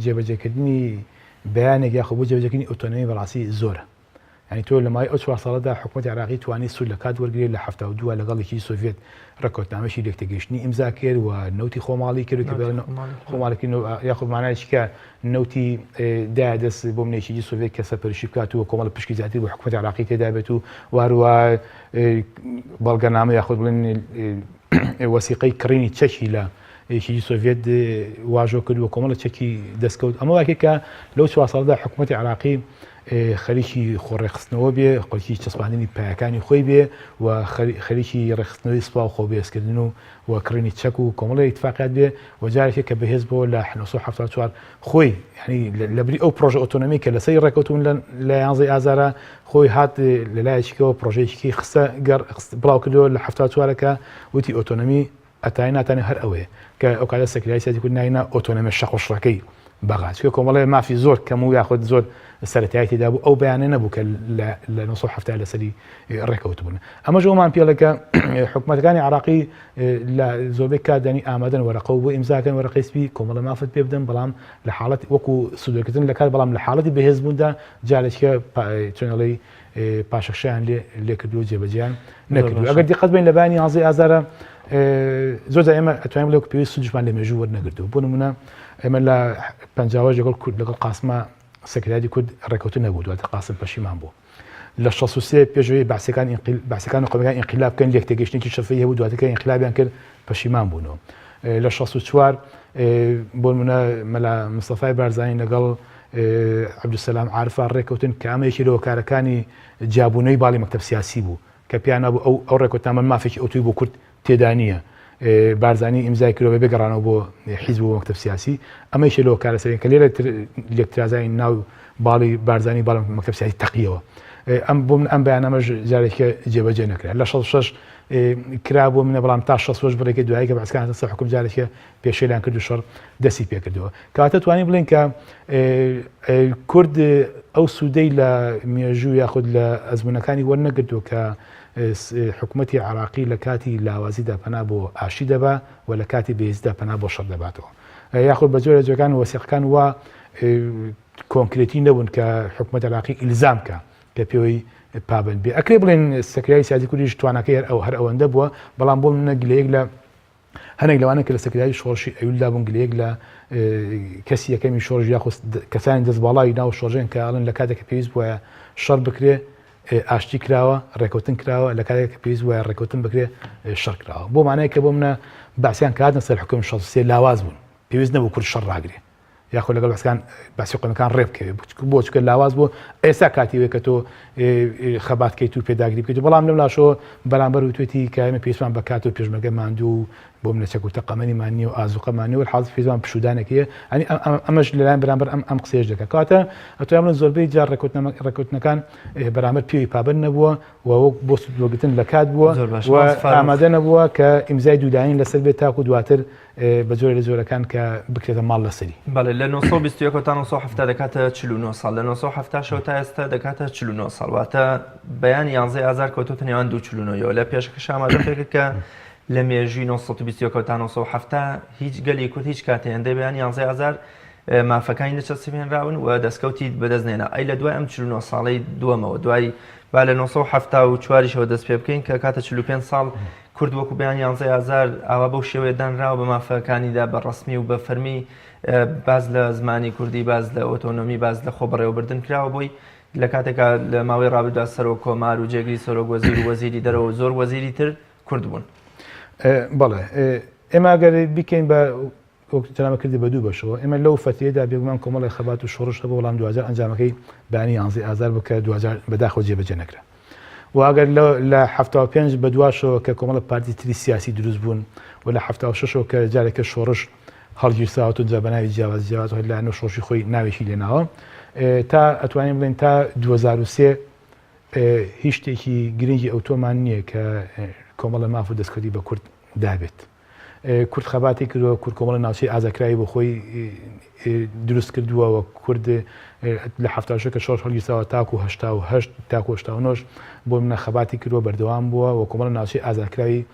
جێبەجێکردنی بەیانێک یاخۆ بۆ جێبەجێکردنی ئۆتۆنۆمی بەڕاستی زۆرە. یانی تۆ لە ماوەی ئەو چوار ساڵەدا حکومەتی عێراقی توانی سوود لە کات وەرگرێت لە 72 لەگەڵ یەکێتی سۆڤیەت ڕێککەوتنامەیەکی لێکتێگەیشتنی ئیمزا کرد و نەوتی خۆماڵی کرد کە خۆماڵی یاخود مانایەکی کە نەوتی دایە دەست بۆ منە یەکێتی سۆڤیەت کە سەرپەرشتی بکات و کۆمەڵە پشکی زیاتر بۆ حکومەتی عێراقی تێدا بێت و واروە بەڵگەنامە یاخود بڵێن وەسیقەی کڕینی چەکی لە یەکێتی سۆڤیەت واژۆ کرد و کۆمەڵە چەکی دەستکەوت ئەمە واکە کە لەو چوار ساڵدا حکوومەتی عراقی خەریکی خۆڕێکخستنەوە بێ، خەریکی چەسپاندنی پایەکانی خۆی بێ و خەریکی ڕێکخستنەوەی سوپا و خۆبەهێزکردن و و کڕینی چەک و کۆمەڵێک ئیتفاقیات بێ و جارێکێک کە بەهێز بۆ لە 1974 خۆی یعنی لەبری ئەو پرۆژە ئۆتۆنۆمی کە لەسەری ڕێکەوتون لە یانزەی ئازارە خۆی هات لە لایەکیەوە پرۆژەیەکی خستە گەڕ بڵاو کردەوە لە 74ەکە وتی ئۆتۆنۆمی ئەتای ناتانێ هەر ئەوەیە کە ئەو کاتە سەکرای سیاسی کورد ناوی نا ئۆتۆنۆمیە شەق و شڕەکەی بەغا چونکە کۆمەڵێ مافی زۆر کەم و یاخود زۆر سەرەتایی تێدا بوو ئەو بەیانە نەبوو کە لە 1970 لەسەری ڕێکەوتبوون ئەمەش ئەومان پێڵێ کە حکوومەتەکانی عراقی لە زۆربەی کاتدانی ئامادەن وەرەقە و بۆ ئیمزاکەن وەرەقەی سپی کۆمەڵە مافت پێ بدەن بەڵام لە حاڵەت وەکو سوودوەرگرتن لە کات بەڵام لە حاڵەتی بەهێزبووندا جارێکە چۆنەڵی پاشەکشەیان لێ کردووە جێبەجێیان نەکردووە ئەگەر دیقەت بین لە بانی یانزەی ئازارە زۆر جار ئێمە ئەتوانین بڵێ پێویست سوودشمان لە مێژوو وەرنەگرتووە بۆ نمونە ئێمە لە پەنجاوەش لەگەڵ کورد لەگەڵ قاسمە سەکرتاری کورد ڕێکەوتن نەبوو دواتر قاسم پەشیمان بوو لە 63 پێشەوەی بەعسەکان بەعسەکان و قەومەکان ئینقلاب بکەن لێک تێگەیشتنێکی شەفەی هەبوو دواتر کە ئینقلابیان کرد پەشیمان بوونەوە لە 64 بۆ نمونە مەلا مستەفای بارزانی لەگەڵ عەبدولسەلام عارفا ڕێککەوتن کە ئەمە یەکێ لە هۆکارەکانی جیابوونەوەی باڵی مەکتەب سیاسی بوو کە پێیان وابوو ئەو ئەو ڕێککەوتنامە مافێکی ئەوتۆی بۆ کورد تێدا نییە بارزانی ئیمزای کردوە بەبێ گەڕانەوە بۆ حیزب و مەکتەب سیاسی ئەمە یەکێ لە هۆکارە سەرەکییەکان کە لێرە لێکترازانی ناو باڵی بارزانی باڵی مەکتەب سیاسی تەقیەوە ئەم بۆ من ئەم بەیاننامەش جارێکە جێبەجێ نەکرا لە 66 کرا بۆ منە بەڵام تا 66 بڕێکی دوایی کە بەعسکان هاتە سەر حکوم جارێکە پێشێلیان کرد و شەڕ دەستی پێکردەوە. کەواتە توانین بڵێین کە کورد ئەو سوودەی لە مێژوو یاخود لە ئەزمونەکانی وەرنەگرتووە کە حکوومەتی عراقی لە کاتی لاوازیدا پەنا بۆ ئاشتی دەبا و لە کاتی بەهێزیدا پەنا بۆ شەڕ دەباتەوە یاخود بە جۆرە جۆگان وەسیقەکان وا کۆنکرێتی نەبوون کە حکوومەت عراقی ئیلزام کە کە پێوەی پابند بێ ئەکرێ بڵێن سەکرای سیاسی کوردیش تواناکەی هەر ئەو هەر ئەوەندە بووە بەڵام بۆ منە گلەیەک لە هەنێک لەوانە کە لە سەکرتاری شۆڕشی ئەیلولدا بوون گلەیەک لە کەسی یەکەمی شۆڕش یاخود کەسانی دەست باڵای ناو شۆڕژێن کە ئەڵێن لە کاتێک کە پێویست بووە شەڕ بکرێ ئاشتی کراوە ڕێکەوتن کراوە لە کاتێک کە پێویست بووە ڕێکەوتن بکرێ شەڕ کراوە بۆ مانای کە بۆ منە بەعسیان کاتنە سەر حکوم 63 لاواز بوون پێویست نەبوو کورد شەڕ ڕاگرێ یاخۆ لەگەڵ بەعسەکان بەعسی قەومەکان ڕێ بکەوێ بۆ چونکە لاواز بوو ئێستا کاتی وێ کە تۆ خەبات کەیت و پێداگری بکەیت بەڵام لەم لاشەوە بەرامبەر وتوێتی کە ئێمە پێویستمان بە کات و پێشمەرگە ماندوو و بۆ منە چەک و تەقەمەنیمان نییە و ئازوقەمان نییە و حاڵەتی پێویستمان پشوودانێک هەیە ئەنی ئەمەش لەلایەن بەرامبەر ئەم ئەم قسەیەش دەکات کەواتە ئەتوانم بڵێم زۆربەی جار ڕێککەوتنەکان بەرامبەر پێوی پابەند نەبووە و وەک بۆ سوودوەرگرتن لە کات بووە و ئامادە نەبووە کە ئیمزای دوولایەنی لەسەر بێت تاکو دواتر بە جۆرێ لە جۆرەکان کە بکرێتە ماڵ لەسەری. بەڵێ لە 921 تا 970 دەکاتە 49 ساڵ لە 970 شەوە تا ئێستا دەکاتە 49 ساڵ واتە بەیانی 11 ئازار کەوتۆتە نێوان دوو 49 یەوە لە پێشەکەش ئاماژەم پێکرد کە لە مێژووی 921 تا 970 هیچ گەلی کورد هیچ کاتێ هێندەی بەیانی 11 ئازار مافەکانی نەچەسپێنراون و دەستکەوتی بەدەست نێنا ئەی لە دوای ئەم 49 ساڵەی دووەمەوە دوای با لە 974 شەوە دەست پێ بکەین کە کاتە 45 ساڵ کورد وەکو بەیان یانزەی ئازار ئاوا بەو شێوەیە دانراوە بە مافەکانیدا بە ڕەسمی و بە فەرمی باس لە زمانی کوردی باس لە ئۆتۆنۆمی باس لە خۆ بەڕێوەبردن کراوە بۆی لە کاتێکا لە ماوەی ڕابردودا سەرۆک کۆمار و جێگری سەرۆک وەزیر و وەزیری دەرەوە و زۆر وەزیری تر کورد بوون. بەڵێ ئێمە ئەگەر بیکەین بە وەک جەنابت کردی بە دوو بەشەوە، ئێمە لەو فەترەیەدا بێگومان کۆمەڵێک خەبات و شۆڕش هەبوو، بەڵام دواجار ئەنجامەکەی بەیانی یانزەی ئازار بوو کە دواجار بەداخەوە جێبەجێ نەکرا. و ئەگەر لە 75 بەدواشەوە کە کۆمەڵە پارتی تری سیاسی دروست بوون و لە 76ەوە کە جارێکە شۆڕش هەڵگیرساوەتەوە جا بە ناوی جیاواز جیاواز هەر لایەنە شۆڕشی خۆی ناوێکی لێناوە تا ئەتوانین بڵێین تا 2003 هیچ شتێکی گرنگی ئەوتۆمان نییە کە کۆمەڵە ماف و دەستکەوتی بە کورد دابێت. کورد خەباتی کردووە، کورد کۆمەڵە ناوچەی ئازادکراوی بۆ خۆی دروست کردووە و کورد لە 76 کە شۆڕش هەڵگیرساوە تاکو 88 تاکو 89 بۆ منە خەباتی کردووە بەردەوام بووە و کۆمەڵە ناوچەی ئازادکراوی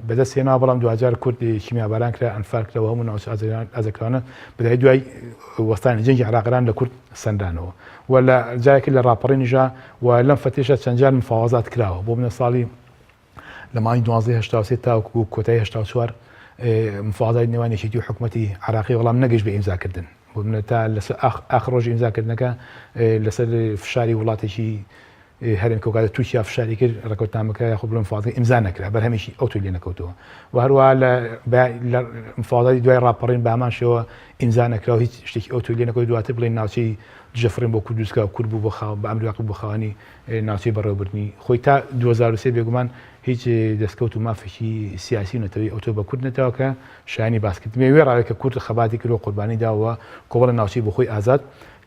بەدەست هێناوە بەڵام دواجار کورد کیمیاباران کرا ئەنفال کرا و هەموو ناوچە ئازادکراوانە بەدای دوای وەستانی جەنگی عێراقران لە کورد سەندانەوە و لە جارێکی لە ڕاپەڕینیشا و لەم فەتێشە چەند جار مفاوەزات کراوە بۆ منە ساڵی لە مانگی دوازدەی 83 تاوەکو کۆتایی 84 مفاوەزاتی نێوان یەکێتی و حکوومەتی عراقی وەڵام نەگەیشت بە ئیمزاکردن بۆ منە تا لەسەر ئاخر ڕۆژی ئیمزاکردنەکە لەسەر فشاری وڵاتێکی هەرێم کە کاتە تورکیا فشاری کرد ڕێکەوتنامەکە یاخود بڵێم مفاوەزەکە ئیمزا نەکرا بەرهەمێکی ئەوتۆی لێ نەکەوتەوە و هەروەها لە لە مفاوەزاتی دوای ڕاپەڕین بە هەمان شێوە ئیمزا نەکرا و هیچ شتێکی ئەوتۆی لێ نەکەوت دواتر بڵێن ناوچەی دژەفڕین بۆ کورد دروستکرا و کورد بوو بۆ خاوەن بە ئەمری واقع بۆ خاوەنی ناوچەی بەڕێوەبردنی خۆی تا 2003 بێگومان هیچ دەستکەوت و مافێکی سیاسی و نەتەوەی ئەوتۆ بە کورد نەداوە کە شایانی باسکردن بێ وێڕاوێ کە کورد خەباتی کردووە قوربانی داوە کۆمەڵە ناوچەی بۆ خۆی ئازاد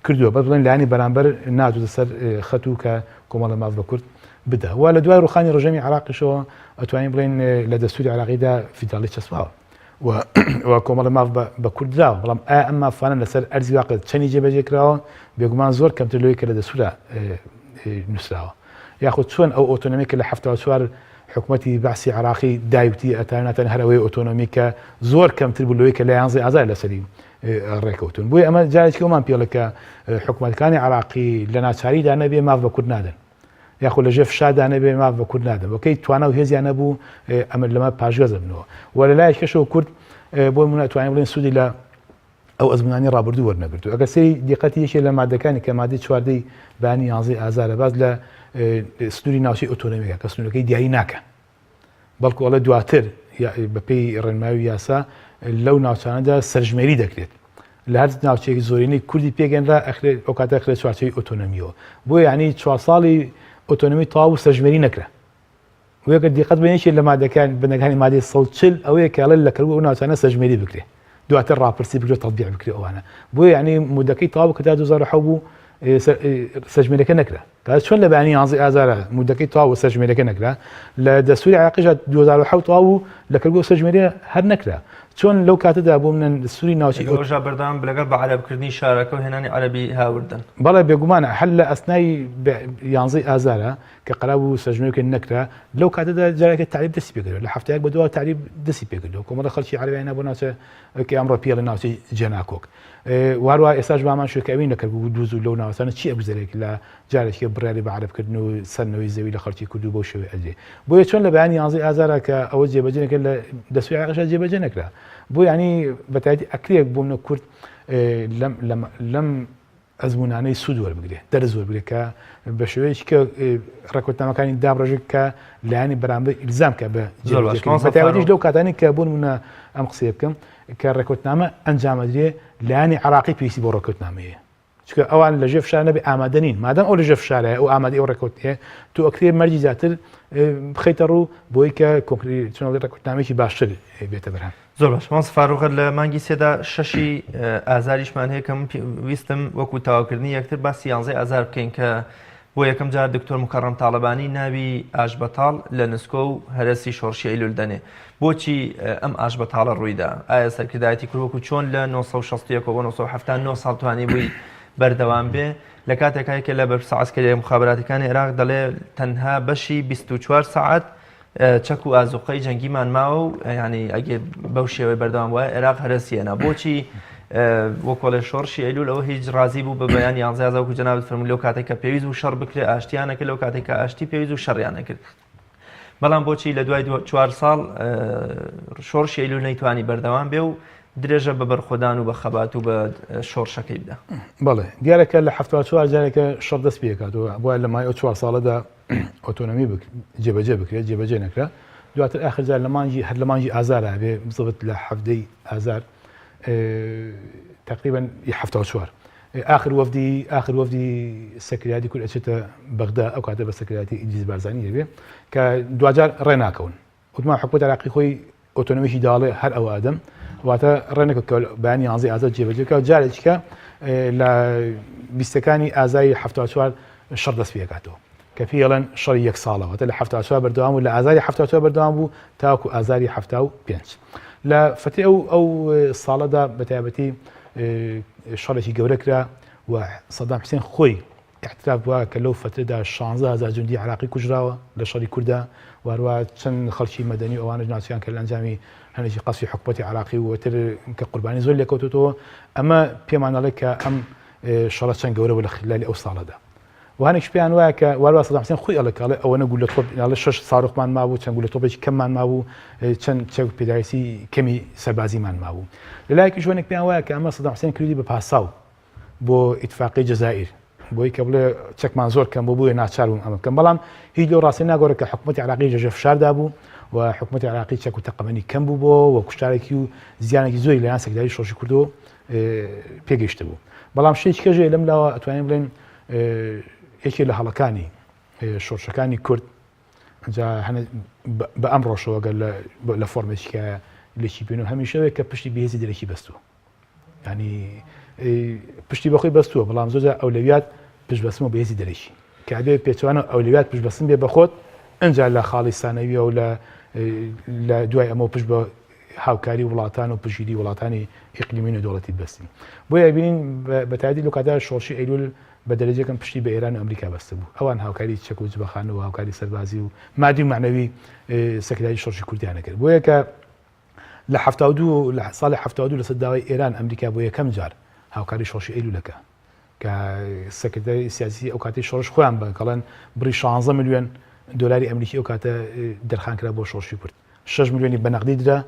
کردووە بەس بڵێن لایەنی بەرامبەر ناچێتە سەر خەت و کە کۆمەڵە ماف بە کورد بدا و لە دوای ڕوخانی ڕژێمی عراقیشەوە ئەتوانین بڵێن لە دەستوری عراقیدا فیدراڵی چەسپاوە و کۆمەڵە ماف بە کورد دراوە بەڵام ئایا ئەم مافانە لەسەر ئەرزی واقع چەنی جێبەجێ کراوە بێگومان زۆر کەمتر لەوەی کە لە دەستورا نووسراوە یاخود چۆن ئەو ئۆتۆنۆمی کە لە 74 حکوومەتی بەعسی عراقی دایوتی ئەتاناتەن هەرەوەی ئۆتۆنۆمی کە زۆر کەمتر بوو لەوەی کە لە یانزەی ئازار لەسەری ڕێکەوتون بۆیە ئەمە جارێکی ئەومان پێڵە کە حکوومەتەکانی عراقی لە ناچاریدا نەبێ ماف بە کورد نادەن یاخۆ لە ژێر فشاردا نەبێ ماف بە کورد نادەن وەکەی توانا و هێزیان نەبوو ئەمە لەمە پاشگەز بنەوە و لە لایەک کەشەوە کورد بۆ منە توانین بڵێن سوودی لە ئەو ئەزمونانی ڕابردوو وەرنەگرتو ئەگەر سەیری دیقەتی یەکێ لە مادەکانی کە مادەی چواردەی بانی یانزەی ئازارە باز لە سنووری ناوچەی ئۆتۆنۆمیەکە کە سنوورەکەی دیاری ناکە بەڵکو ئەڵێ دواتر بەپێی ڕێنمایی یاسا لەو ناوچانەدا سەرژمێری دەکرێت لە هەر ناوچەیەکی زۆرینەی کوردی پێگەنرا ئەخرێت ئەو کاتە ئەخرێت چوارچێوەی ئۆتۆنۆمیەوە بۆ یعنی چوار ساڵی ئۆتۆنۆمی تەواو و سەرژمێری نەکرا وەگەر دیقەت بە یەکێ لە مادەکان بنەکانی مادەی 140 ئەوەیە کە ئەڵێ لە کەرکوک ئەو ناوچانە سەرژمێری بکرێ دواتر ڕاپرسی بکرێت تەطبیع بکرێ ئەوانە بۆیە یعنی مودەکەی تەواو کە تا 2007 بوو سەرژمێرەکە نەکرا کە چۆن لە بەیانی یانزەی ئازارە مودەکەی تەواو و سەرژمێرەکە نەکرا لە دەستوری عێراقیشدا 2007 تەواو و لە کەرکوک سەرژمێری هەر نەکرا چۆن لەو کاتەدا بۆ منن دەستوری ناوچەی ئەوژا بەردەوام لەگەڵ بە عەرەبکردنی شارەکە و هێنانی عەرەبی هاوردن. بەڵێ بێگومان هەر لە ئەسنای یانزەی ئازارە کە قەرار بوو سەرژمێرەکە نەکرا لەو کاتەدا جارێکە تەعریب دەستی پێکردەوە لە هەفتەیەک بەدواوە تەعریب دەستی پێکردەوە کۆمەڵە خەڵکی عەرەبیان بۆ ناوچە کە ئەمڕۆ پێڵە ناوچەی جێناکۆک واروا ئێستاش بامان شوێ کە ئەوین لە کەرکوک و دووز و لەو ناوچانە چی ئەگوزەرێت لە جارێکی بڕیاری بە عەرەبکردن و سەندنەوەی زەوی لە خەڵکی کورد و بەو شێوەیە ئەدرێ بۆیە چۆن لە بەیانی یانزەی ئازارا کە ئەوە جێبەجێ نەکرد لە دەستوری عێراقیشا جێبەجێ نەکرا بۆ یعنی بەتایبەتی ئەکرێت بۆ منە کورد لەم لەم لەم ئەزموونانەی سوود وەربگرێ، دەرس وەربگرێ کە بە شێوەیەکی کە ڕێککەوتنامەکانی دابڕێژێت کە لایەنی بەرامبەر ئیلزام کە بە زۆر باش جێبەجێکردنی. مامۆستا بەتایبەتیش فاروق. لەو کاتانەی کە بۆ نموونە ئەم قسەیە بکەم کە ڕێککەوتنامە ئەنجامەدرێ لایەنی عێراقی پێویستی بۆ ڕێککەوتنامەیە چونکە ئەوان لە ژێر فشار نەبێ ئامادە نین مادام ئەو لە ژێر فشارایە ئەو ئامادەی ئەو ڕێککەوتنەیە تۆ ئەکرێ مەرجی زیاتر بخەیتە ڕوو بۆی کە کۆنکری چۆن ئەڵێ ڕێککەوتنامەیەکی باشتر بێتە بەرهەم. زۆر باش مامۆستا فاروق لە مانگی سێدا شەشی ئازاریشمان هەیە کە من ویستم وەکو تەواوکردنی یەکتر باسی یانزەی ئازار بکەین کە بۆ یەکەم جار دکتۆر مکەڕەم تاڵەبانی ناوی ئاشبەتاڵ لە نسکۆ و هەرەسی شۆڕشی ئەیلول دەنێ بۆچی ئەم ئاشبەتاڵە ڕوویدا ئایا سەرکردایەتی کورد وەکو چۆن لە 961 بۆ 979 ساڵ توانی بووی بەردەوام بێ لە کاتێکا یەکێ لە بەرپرسە عەسکەریە موخابەراتیەکانی عێراق دەڵێ تەنها بەشی 24 سەعات چەک و ئازوقەی جەنگیمان ماوە و ینی ئەگەر بەو شێوەی بەردەوام وایە عێراق هەرەسیەنا بۆچی وەکۆڵێ شۆڕشی ئەیلول ئەوە هیچ ڕازی بوو بە بەیان یانزە وەکو جەنابت فەرموو لەو کاتێک کە پێویست بوو شەڕ بکرێ ئاشتیانە کرد لەو کاتێک کە ئاشتی پێویست و شەڕیانە کرد بەڵام بۆچی لە دوای چوار ساڵ شۆڕشی ئەیلول نەیتوانی بەردەوام بێ و درێژە بە بەرخۆدان و بە خەبات و بە شۆڕشەکەی بدا. بەڵێ دیارە کە لە 74 جارێکە شەڕ دەست پێکاتەوە بۆیە لە مای ئەو چوار ساڵەدا ئۆتۆنۆمی جێبەجێ بکرێت جێبەجێ نەکرا دواتر ئاخر جار لە مانگی هەر لە مانگی ئازار بێ بزبت لە حەفتەی ئازار تقریبا 74 ئاخر وەفدی ئاخر وەفدی سەکریاتی کورد ئەچێتە بەغدا ئەو کاتە بە سەکریاتی ئیدریس بارزانی دەبێ کە دواجار ڕێ ناکەون وتمان حکومەت عراقی خۆی ئۆتۆنۆمیی داڵێ هەر ئەوە ئەدەم واتە ڕێنەکە کە بەیانی یانزەی ئازار جێبەجێ بکا جارێکیکە لە بیستەکانی ئازاری 74 شەڕ دەست پێکاتەوە کە کە پێی ئەڵێن شەڕی یەک ساڵە، واتە لە 74 بەردەوام بوو، لە ئازاری 74 بەردەوام بوو تاوەکو ئازاری 75. لە فەترەی ئەو ئەو ساڵەدا بە تایبەتی شەڕێکی گەورە کرا و سەدام حوسێن خۆی ئیعتراف بووە کە لەو فەترەدا 16 هەزار جوندی عێراقی کوژراوە لە شەڕی کوردا و هەروە چەند خەڵکی مەدەنی و ئەوانەش ناوچەیان کە لە ئەنجامی هەندێکی قەسفی حکوومەتی عێراقی و تر کە قوربانی زۆر لێکەوتوتەوە. ئەمە پێمان ئەڵێ کە ئەم شەڕە چەند گەورە بوو لە خلالی ئەو ساڵەدا. و هەنێکیش پێیان وایە کە واروا سەدام حسێن خۆی ئەڵێ کە ئەڵێ ئەوەنە گولە تۆپ ئەڵێ شەش ساروخمان مابوو، چەند گولە تۆپێکی کەممان مابوو، چەند چەک و پێداویستی کەمی سەربازیمان مابوو. لە لایەکیش هەنێک پێیان وایە کە ئەمە سەدام حسێن کردی بە پاساو بۆ ئیتفاقی جەزائیر، بۆی کە بڵێ چەکمان زۆر کەم بوو بۆیە ناچار بووم ئەمە بکەم. بەڵام هیچ لەو ڕاستیە ناگۆڕێت کە حکوومەتی عێراقی لەژێر فشاردا بوو و حکوومەتی عێراقی چەک و تەقەمەنی کەم بوو بۆ و کوشتارێکی و زیانێکی زۆری لەلایەن سەکداری شۆڕشی کوردەوە پێگەیشتبوو. بەڵام شتێکی کەژێ لەم لاوە ئەتوانین بڵێن یەکێ لە هەڵەکانی شۆڕشەکانی کورد جا بە ئەم ڕۆژەوە گەر لە فۆرمێکیکە لێکی بین و هەمیشەوەی کە پشتی بەهێزی دەرەکی بەستووە، ینی پشتی بەخۆی بەستووە، بەڵام زۆر ئەولەویات پشت بەستن و بەهێزی دەرەکی کە ئەبێ پێچوانە ئەولەویات پشت بەستن بێ بەخۆت، ئەجا لە خاڵی سانەویە و لە دوای ئەمە پشت بە هاوکاری وڵاتان و پشتگیری وڵاتانی ئیقلیمی نێودەوڵەتی ببەستین. بۆیە ئەبینین بە تایبەتی لەو کاتە شۆڕشی ئەیلول بە دەرەجەکەم پشتی بە ئێران و ئەمریکا بەستبوو. ئەوان هاوکاری چەک و جبەخانە و هاوکاری سەربازی و مادی و مەعنەوی سەکرتاری شۆڕشی کوردیان کرد. بۆیە کە لە 72 لە ساڵی 72 لەسەر داوای ئێران ئەمریکا بۆ یەکەم جار هاوکاری شۆڕشی ئەیلولەکە کە سەکرتاری سیاسی ئەو کاتەی شۆڕش خۆیان بە کەڵێن بڕی 16 ملیۆن دلاری ئەمریکی ئەو کاتە دەرخان کرا بۆ شۆڕشی کورد. شەش ملیۆنی بە نەقدی درا،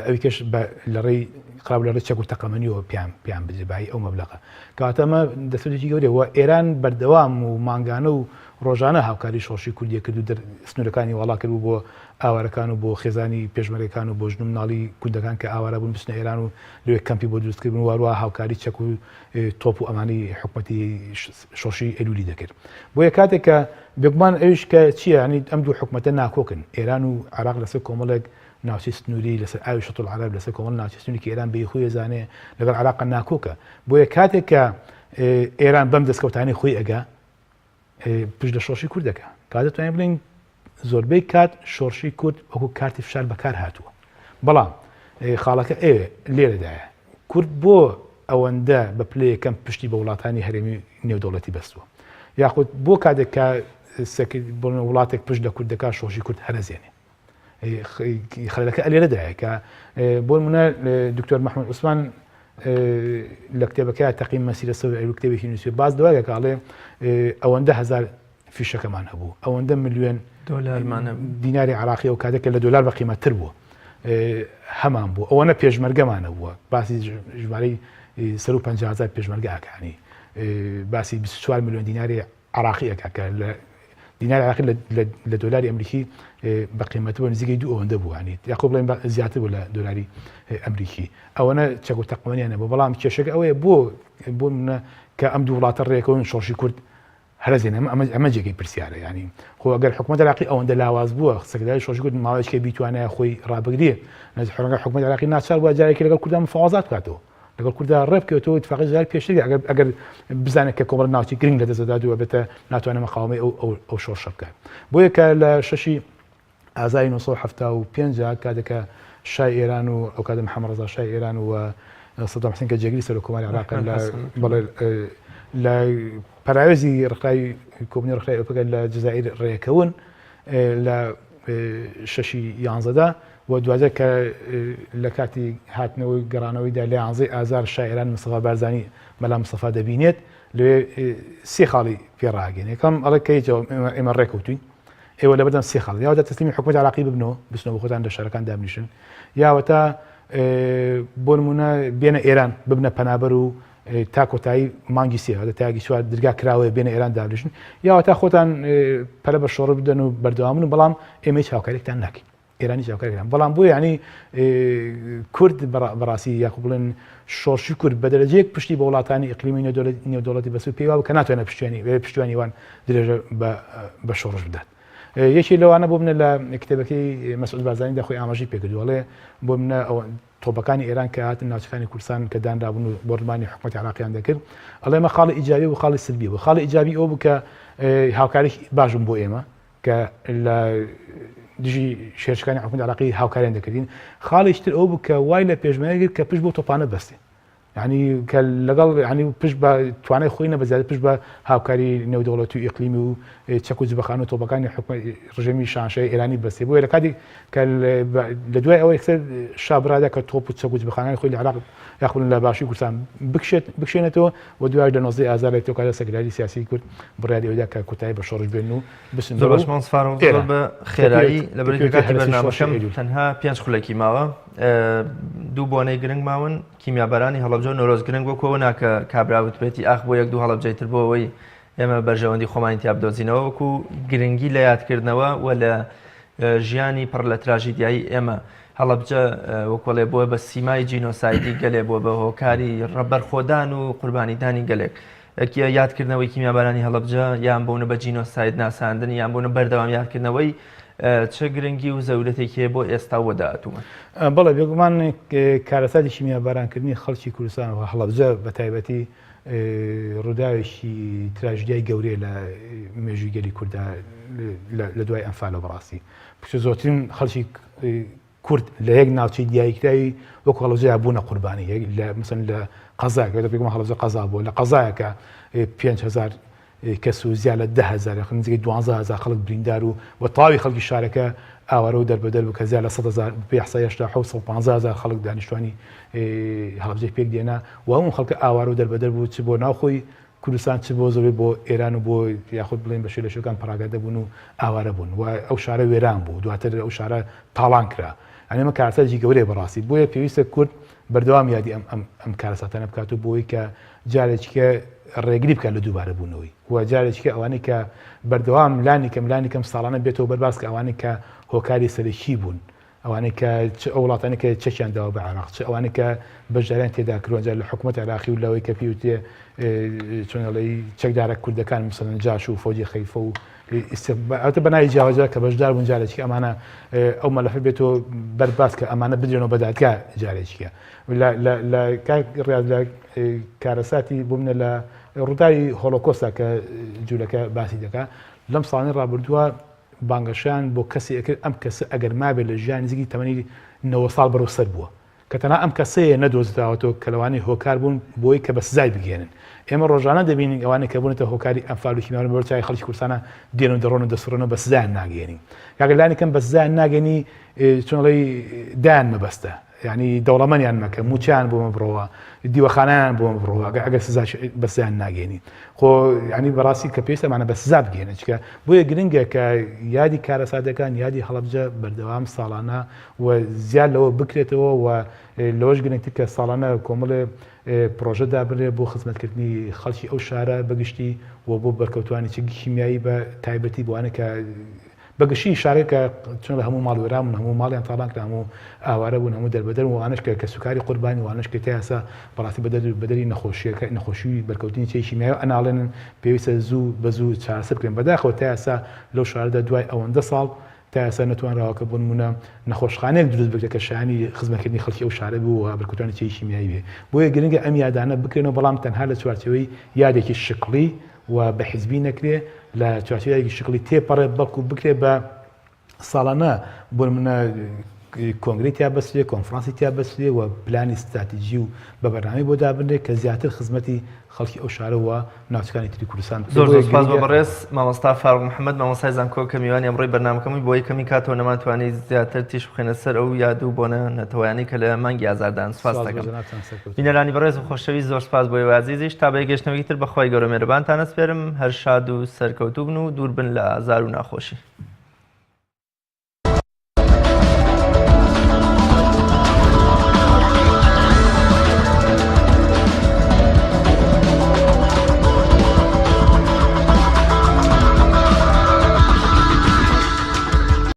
ئەوی کەش بە لە ڕێی قراب لە ڕێی چەک و تەقەمەنیەوە پیان پیان بدرێ بایی ئەو مەبلەغە. کەواتە ئەمە دەستەوتێکی گەورەیە و ئێران بەردەوام و مانگانە و ڕۆژانە هاوکاری شۆڕشی کوردیە کرد و دەر سنوورەکانی واڵا کرد بوو بۆ ئاوارەکان و بۆ خێزانی پێشمەرگەکان و بۆ ژن و مناڵی کوردەکان کە ئاوارە بوون بچنە ئێران و لەوێ کەمپی بۆ دروست کردبوون و هەروەها هاوکاری چەک و تۆپ و ئەمانەی حکومەتی شۆڕشی ئەیلولی دەکرد. بۆیە کاتێک کە بێگومان ئەویش کە چییە یانی ئەم دوو حکومەتە ناکۆکن، ئێران و عێراق لەسەر کۆمەڵێک ناوچەی سنووری لەسەر ئاوی شەتولعەرەب لەسەر کۆمەڵ ناوچەی سنووری کە ئێران بەی خۆی ئەزانێ لەگەڵ عێراق ناکۆکە. بۆیە کاتێک کە ئێران بەم دەستکەوتانەی خۆی ئەگا پشت لە شۆڕشی کورد دەکا. کاتێک دەتوانین بڵێین زۆربەی کات شۆڕشی کورد وەکو کارتی فشار بەکار هاتووە. بەڵام خاڵەکە ئەوێ لێرەدایە کورد بۆ ئەوەندە بە پلەی یەکەم پشتی بە وڵاتانی هەرێمی نێودەوڵەتی بەستووە یاخود بۆ کاتێک کە وڵاتێک پشت لە کورد دەکات شۆڕشی کورد هەرەزێنێ. خەلەکە ئەلێرەدایە کە بۆ منە دکتۆر محمود عوسمان لە کتێبەکە تەقیم مەسیرە سەوی ئەو کتێبێکی نووسی باز دوایە کاڵێ ئەوەندە هزار فیشەکەمان هەبوو ئەوەندە ملیۆن دۆلارمان دیناری عراقی ئەو کاتێک لە دۆلار بە قیمەتتر بووە هەمان بوو ئەوەنە پێشمەرگەمانە بووە باسی ژمارەی سەر و 50هزار پێشمەرگە ئاکانی باسی 24 میلیۆن دیناری عراقی ئەکا کە لە دیناری عراقی لە دۆلاری ئەمریکی بە قیمەت بوو نزیکەی دوو ئەوەندە بوو ینی یاخۆ بڵێن زیاتر بوو لە دۆلاری ئەمریکی ئەوەنە چەک و تەقەمەنیان نەبوو بەڵام کێشەکە ئەوەیە بۆ بۆ منە کە ئەم دوو وڵاتە ڕێکەون شۆڕشی کورد هەرەزێن ئەمە ئەمە ئەمە جێگەی پرسیارە ینی خۆ ئەگەر حکوومەت عراقی ئەوەندە لاواز بووە سەکداری شۆڕشی کورد ماوەیەکی بیتوانایە خۆی ڕابگرێ نەزحڕەنگە حکوومەت عراقی ناچار بووە جارێکی لەگەڵ کوردان مفاوەزات بکاتەوە لەگەڵ کوردا ڕێبکەوێتەوە ئیتفاقی جەزائیر پێشتر ئەگەر ئەگەر بزانێت کە کۆمەڵە ناوچەی گرنگ لە دەست دەدات و ئەبێتە ناتوانێت مقاومەی ئەو ئەو ئەو شۆڕشە بکات. بۆیە کە لە شەشی ئازاری 1975 کاتێک کە شای ئێران و ئەو کاتە محەممەد ڕەزا شای ئێران و سەدام حسێن کە جێگری سەرۆک کۆماری عێراق لە بەڵێ لە پەراوێزی ڕێکخراوی کۆبوونەوەی ڕێکخراوی ئۆپەک لە جەزائیر ڕێکەون لە شەشی یانزەدا و دواتر کە لە کاتی هاتنەوەی گەڕانەوەیدا لە یانزەی ئازار شای ئێران مستەفا بارزانی مەلا مستەفا دەبینێت لەوێ سێ خاڵی پێ ڕاگەێن یەکەم ئەڵێ کە هیچ ئێمە ڕێکەوتوین ئێوە لەبەردەم سێ خاڵ یاوەتا تەسلیمی حکوومەت عراقی ببنەوە بچنەوە خۆتان لە شارەکان دابنیشن یاوەتا بۆ نمونە بێنە ئێران ببنە پەنابەر و تا کۆتایی مانگی سێ هەتا تاگی چوار درگا کراوەیە بێنە ئێران دابنیشن یاوەتا خۆتان پەرە بە شۆڕ بدەن و بەردەوامن و بەڵام ئێمە هیچ هاوکاریێکتان ناکەین ئێرانی هاوکاریان بەڵام بۆ یعنی کورد بەڕاستی یاخو بڵێن شۆڕشی کورد بە دەرەجەیەک پشتی بە وڵاتانی ئیقلیمی نێودەوڵەتی بەس و پێی وابوو کە ناتوانێت پشتیوانی پشتیوانی وان درێژە بە شۆڕش بدات. یەکی لەوانە بۆ منە لە کتێبەکەی مەسعود بارزانیدا خۆی ئاماژەی پێکردووە ئەڵێ بۆ منە ئەوە تۆپەکانی ئێران کە هاتن ناوچەکانی کوردستان کە دانرابوون و بۆردومانی حکومەتی عێراقیان دەکرد، ئەڵێ ئەمە خاڵی ئیجابی و خاڵی سلبی بوو. خاڵی ئیجابی ئەوە بوو کە هاوکاریی باش بوون بۆ ئێمە کە لە دژی شێرشەکانی حکومەتی عراقی هاوکاریان دەکردین. خاڵێکی تر ئەوە بوو کە وای لە پێشمەرگە کرد کە پشت بۆ تۆپانە بەستێ. یعنی کە لەگەڵ یعنی پشت بە توانای خۆی نەبە زیاتر پشت بە هاوکاری نێودەوڵەتی و ئیقلیمی و چەک و جبەخانە و تۆپەکانی حکومەت ڕژێمی شاهنشاهی ئێرانی بەستێ. بۆیە لە کاتێک کە لە دوای ئەوەی یەکسەر شا بڕادا کە تۆپ و چەک و جبەخانەکانی خۆی لە عێراق یاخود لە باشووری کوردستان بکشێت بکشێنێتەوە و دوایش لە 19 ئازار لە تۆکادا سەکرتاری سیاسی کورد بڕیاری ئەودا کە کۆتایی بە شۆڕش بێن و بچن زۆر باش مامۆستا فاروق زۆر بە خێرایی لە بەرەی کاتی بەرنامەکەم تەنها پێنج خولەکی ماوە دوو بۆنەی گرنگ ماون کیمیابارانی هەڵەبجە و نەورۆز گرنگ وەکو ئەوە ناکە کابرا وتبێتی ئاخ بۆ یەک دوو هەڵەبجەی تر بۆ ئەوەی ئێمە بەرژەوەندی خۆمانی تیا بدۆزینەوە وەکو گرنگی لە یادکردنەوە و لە ژیانی پڕ لە تراژیدیایی ئێمە هەڵەبجە وەکۆڵێ بووە بە سیمای جینۆسایدی گەلێ بووە بە هۆکاری ڕەبەرخۆدان و قوربانیدانی گەلێک یادکردنەوەی کیمیابارانی هەڵەبجە یان بوونە بە جینۆساید ناساندن یان بوونە بەردەوام یادکردنەوەی چ گرنگی و زەورەتێکی هەیە بۆ ئێستا و داهاتوومان؟ بەڵێ بێگومان کارەساتی کیمیابارانکردنی خەڵکی کوردستان و هەڵەبجە بە تایبەتی ڕووداوێکی تراژیدیای گەورەیە لە مێژووی گەلی کووردا لە دوای ئەنفالەوە بەڕاستی پشت زۆرترین خەڵکی کورد لە یەک ناوچەی دیاریکراوی وەکو هەڵەبجەیا بوونە قوربانی لە مەسەن لە قەزاکە دەپێکمە هەڵەبجە قەزا بووە لە قەزایەکە 5000 کەس و زیاد لە 10000 یاخود نزیکەی 12000 خەڵک بریندار و و تەواوی خەڵکی شارەکە ئاوارە و دەربەدەر بوو کە زیاد لە 100 هەزار بە ئیحسایە 715 هەزار خەڵک دانیشتوانی هەڵەبجەی پێک دێنا و هەموو خەڵکە ئاوارە و دەربەدەر بوو چ بۆ ناوخۆی کوردستان چ بۆ زۆربەی بۆ ئێران و بۆ یاخود بڵێین بە شێ لە شێوەکان پەڕاگەندە بوون و ئاوارە بوون و ئەو شارە وێران بوو دواتر ئەو شارە تاڵان کرا یانی ئەمە کارەساتێکی گەورەیە بەڕاستی بۆیە پێویستە کورد بەردەوام یادی ئەم ئەم ئەم کارەساتانە بکات و بۆی کە جارێکیکە ڕێگری بکات لە دووبارە بوونەوەی و جارێکیکە ئەوانەی کە بەردەوام لانی کەم لانی کەم ساڵانە بێتەوە بەرباس کە ئەوانەی کە هۆکاری سەرەکی بوون ئەوانەی کە چ ئەو وڵاتانەی کە چەکیان داوە بە عێراق، چ ئەوانەی کە بەشداریان تێدا کردووە جا لە حکوومەت عێراقی و لەوەی کە پێی وترێ چۆن ئەڵێی چەکدارە کوردەکان مەسەلەن جاش و فەوجی خەیفە و ئەوتە بە ناوی جیاوازە کە بەشدار بوون جارێکی ئەمانە ئەو مەلەفە بێتەوە بەرباس کە ئەمانە بدرێنەوە بە دادگا جارێکیە لە کاک ڕیاض لە کارەساتی بۆ منە لە ڕووداوی هۆلۆکۆستا کە جوولەکە باسی دەکا لەم ساڵانی ڕابردووە بانگەشەیان بۆ کەسێ ئەکرد ئەم کەسە ئەگەر مابێت لە ژیان نزیکی تەمەنی 90 ساڵ بەرەو سەر بووە کە تەنها ئەم کەسەیە نەدۆزراوەتەوە کە لەوانەیە هۆکار بوون بۆی کە بە سزای بگەێنن ئێمە ڕۆژانە دەبینین ئەوانەی کە بوونەتە هۆکاری ئەنفال و کیمیاواران بەبەر چاوی خەڵکی کوردستانە دێن و دەڕۆن و دەسڕێنەوە بە سزایان ناگەێنین کاکە لانی کەم بە سزایان ناگەێنی چۆن ئەڵێی دایان مەبەستە یانی دەوڵەمەنیان مەکە موچەیان بۆ مەبڕەوە دیوەخانیان بۆ مەبڕەوە ئەگەر ئەگەر سزا بە سزایان ناگەێنی خۆ ینی بەڕاستی کە پێویستە ئەمانە بە سزا بگەێنن چکە بۆیە گرنگە کە یادی کارەساتەکان یادی هەڵەبجە بەردەوام ساڵانە و زیاد لەوە بکرێتەوە و لەوەش گرنگتر کە ساڵانە کۆمەڵێ پرۆژە دابنرێت بۆ خزمەتکردنی خەڵکی ئەو شارە بەگشتی و بۆ بەرکەوتوانی چەکی کیمیایی بە تایبەتی بۆ ئەوانە کە بە گشتی شارەکە کە چۆن هەموو ماڵ وێران بوون، هەموو ماڵیان تاڵان کرا، هەموو ئاوارە بوون، هەموو دەربەدەر بوون، ئەوانەش کە کەسوکاری قوربانی، ئەوانەش کە تا ئێستا بەڕاستی بە دەرد بەدەری نەخۆشییەکە، نەخۆشیی بەرکەوتنی چەکی کیمیایی ئەناڵێنن، پێویستە زوو بە زوو چارەسەر بکرێن. بەداخەوە تا ئێستا لەو شارەدا دوای ئەوەندە ساڵ تا ئێستا نەتوانراوە کە بۆ نموونە نەخۆشخانەیەک دروست بکرێت کە شایانی خزمەتکردنی خەڵکی ئەو شارە بێ و بەرکەوتوانی چەکی کیمیایی بێ. بۆیە گرنگە ئەم یادانە بکرێنەوە، بەڵام تەنها لە چوارچێوەی یادێکی شکڵی و بە حیزبی نەکرێ لە چوارچێوەیەکی شکڵی تێپەڕێ بەڵکو بکرێ بە ساڵانە بۆ نمونە کۆنگرەی تیا بەسرێ کۆنفرانسی تیا بەسرێ و پلانی ستراتیجی و بە بەرنامەی بۆ دابنرێ کە زیاتر خزمەتی خەڵکی ئەو شارە و ناوچەکانی تری کوردستان بکرێ. زۆر زۆر سوپاس بۆ بەڕێز مامۆستا فاروق محەمەد مامۆستای زانکۆ کە میوانی ئەمڕۆی بەرنامەکەم بووی بۆ یەکەمین کاتەوە نەمانتوانی زیاتر تیش بخەینە سەر ئەو یاد و بۆنە نەتەوەیانەی کە لە مانگی ئازاردان سوپاس سپاس بۆ دەکەم. جەنابتان سەرکەوتوو بن. بینەرانی بەڕێز و خۆشەویست زۆر سوپاس بۆ ئێوە ئازیزیش تا بە یەکگەیشتنەوەکی تر بە خوای گەورە مێرەبانتان ئەسپێرم هەر شاد و سەرکەوتوو بن و دوور بن لە ئازار و ناخۆشی.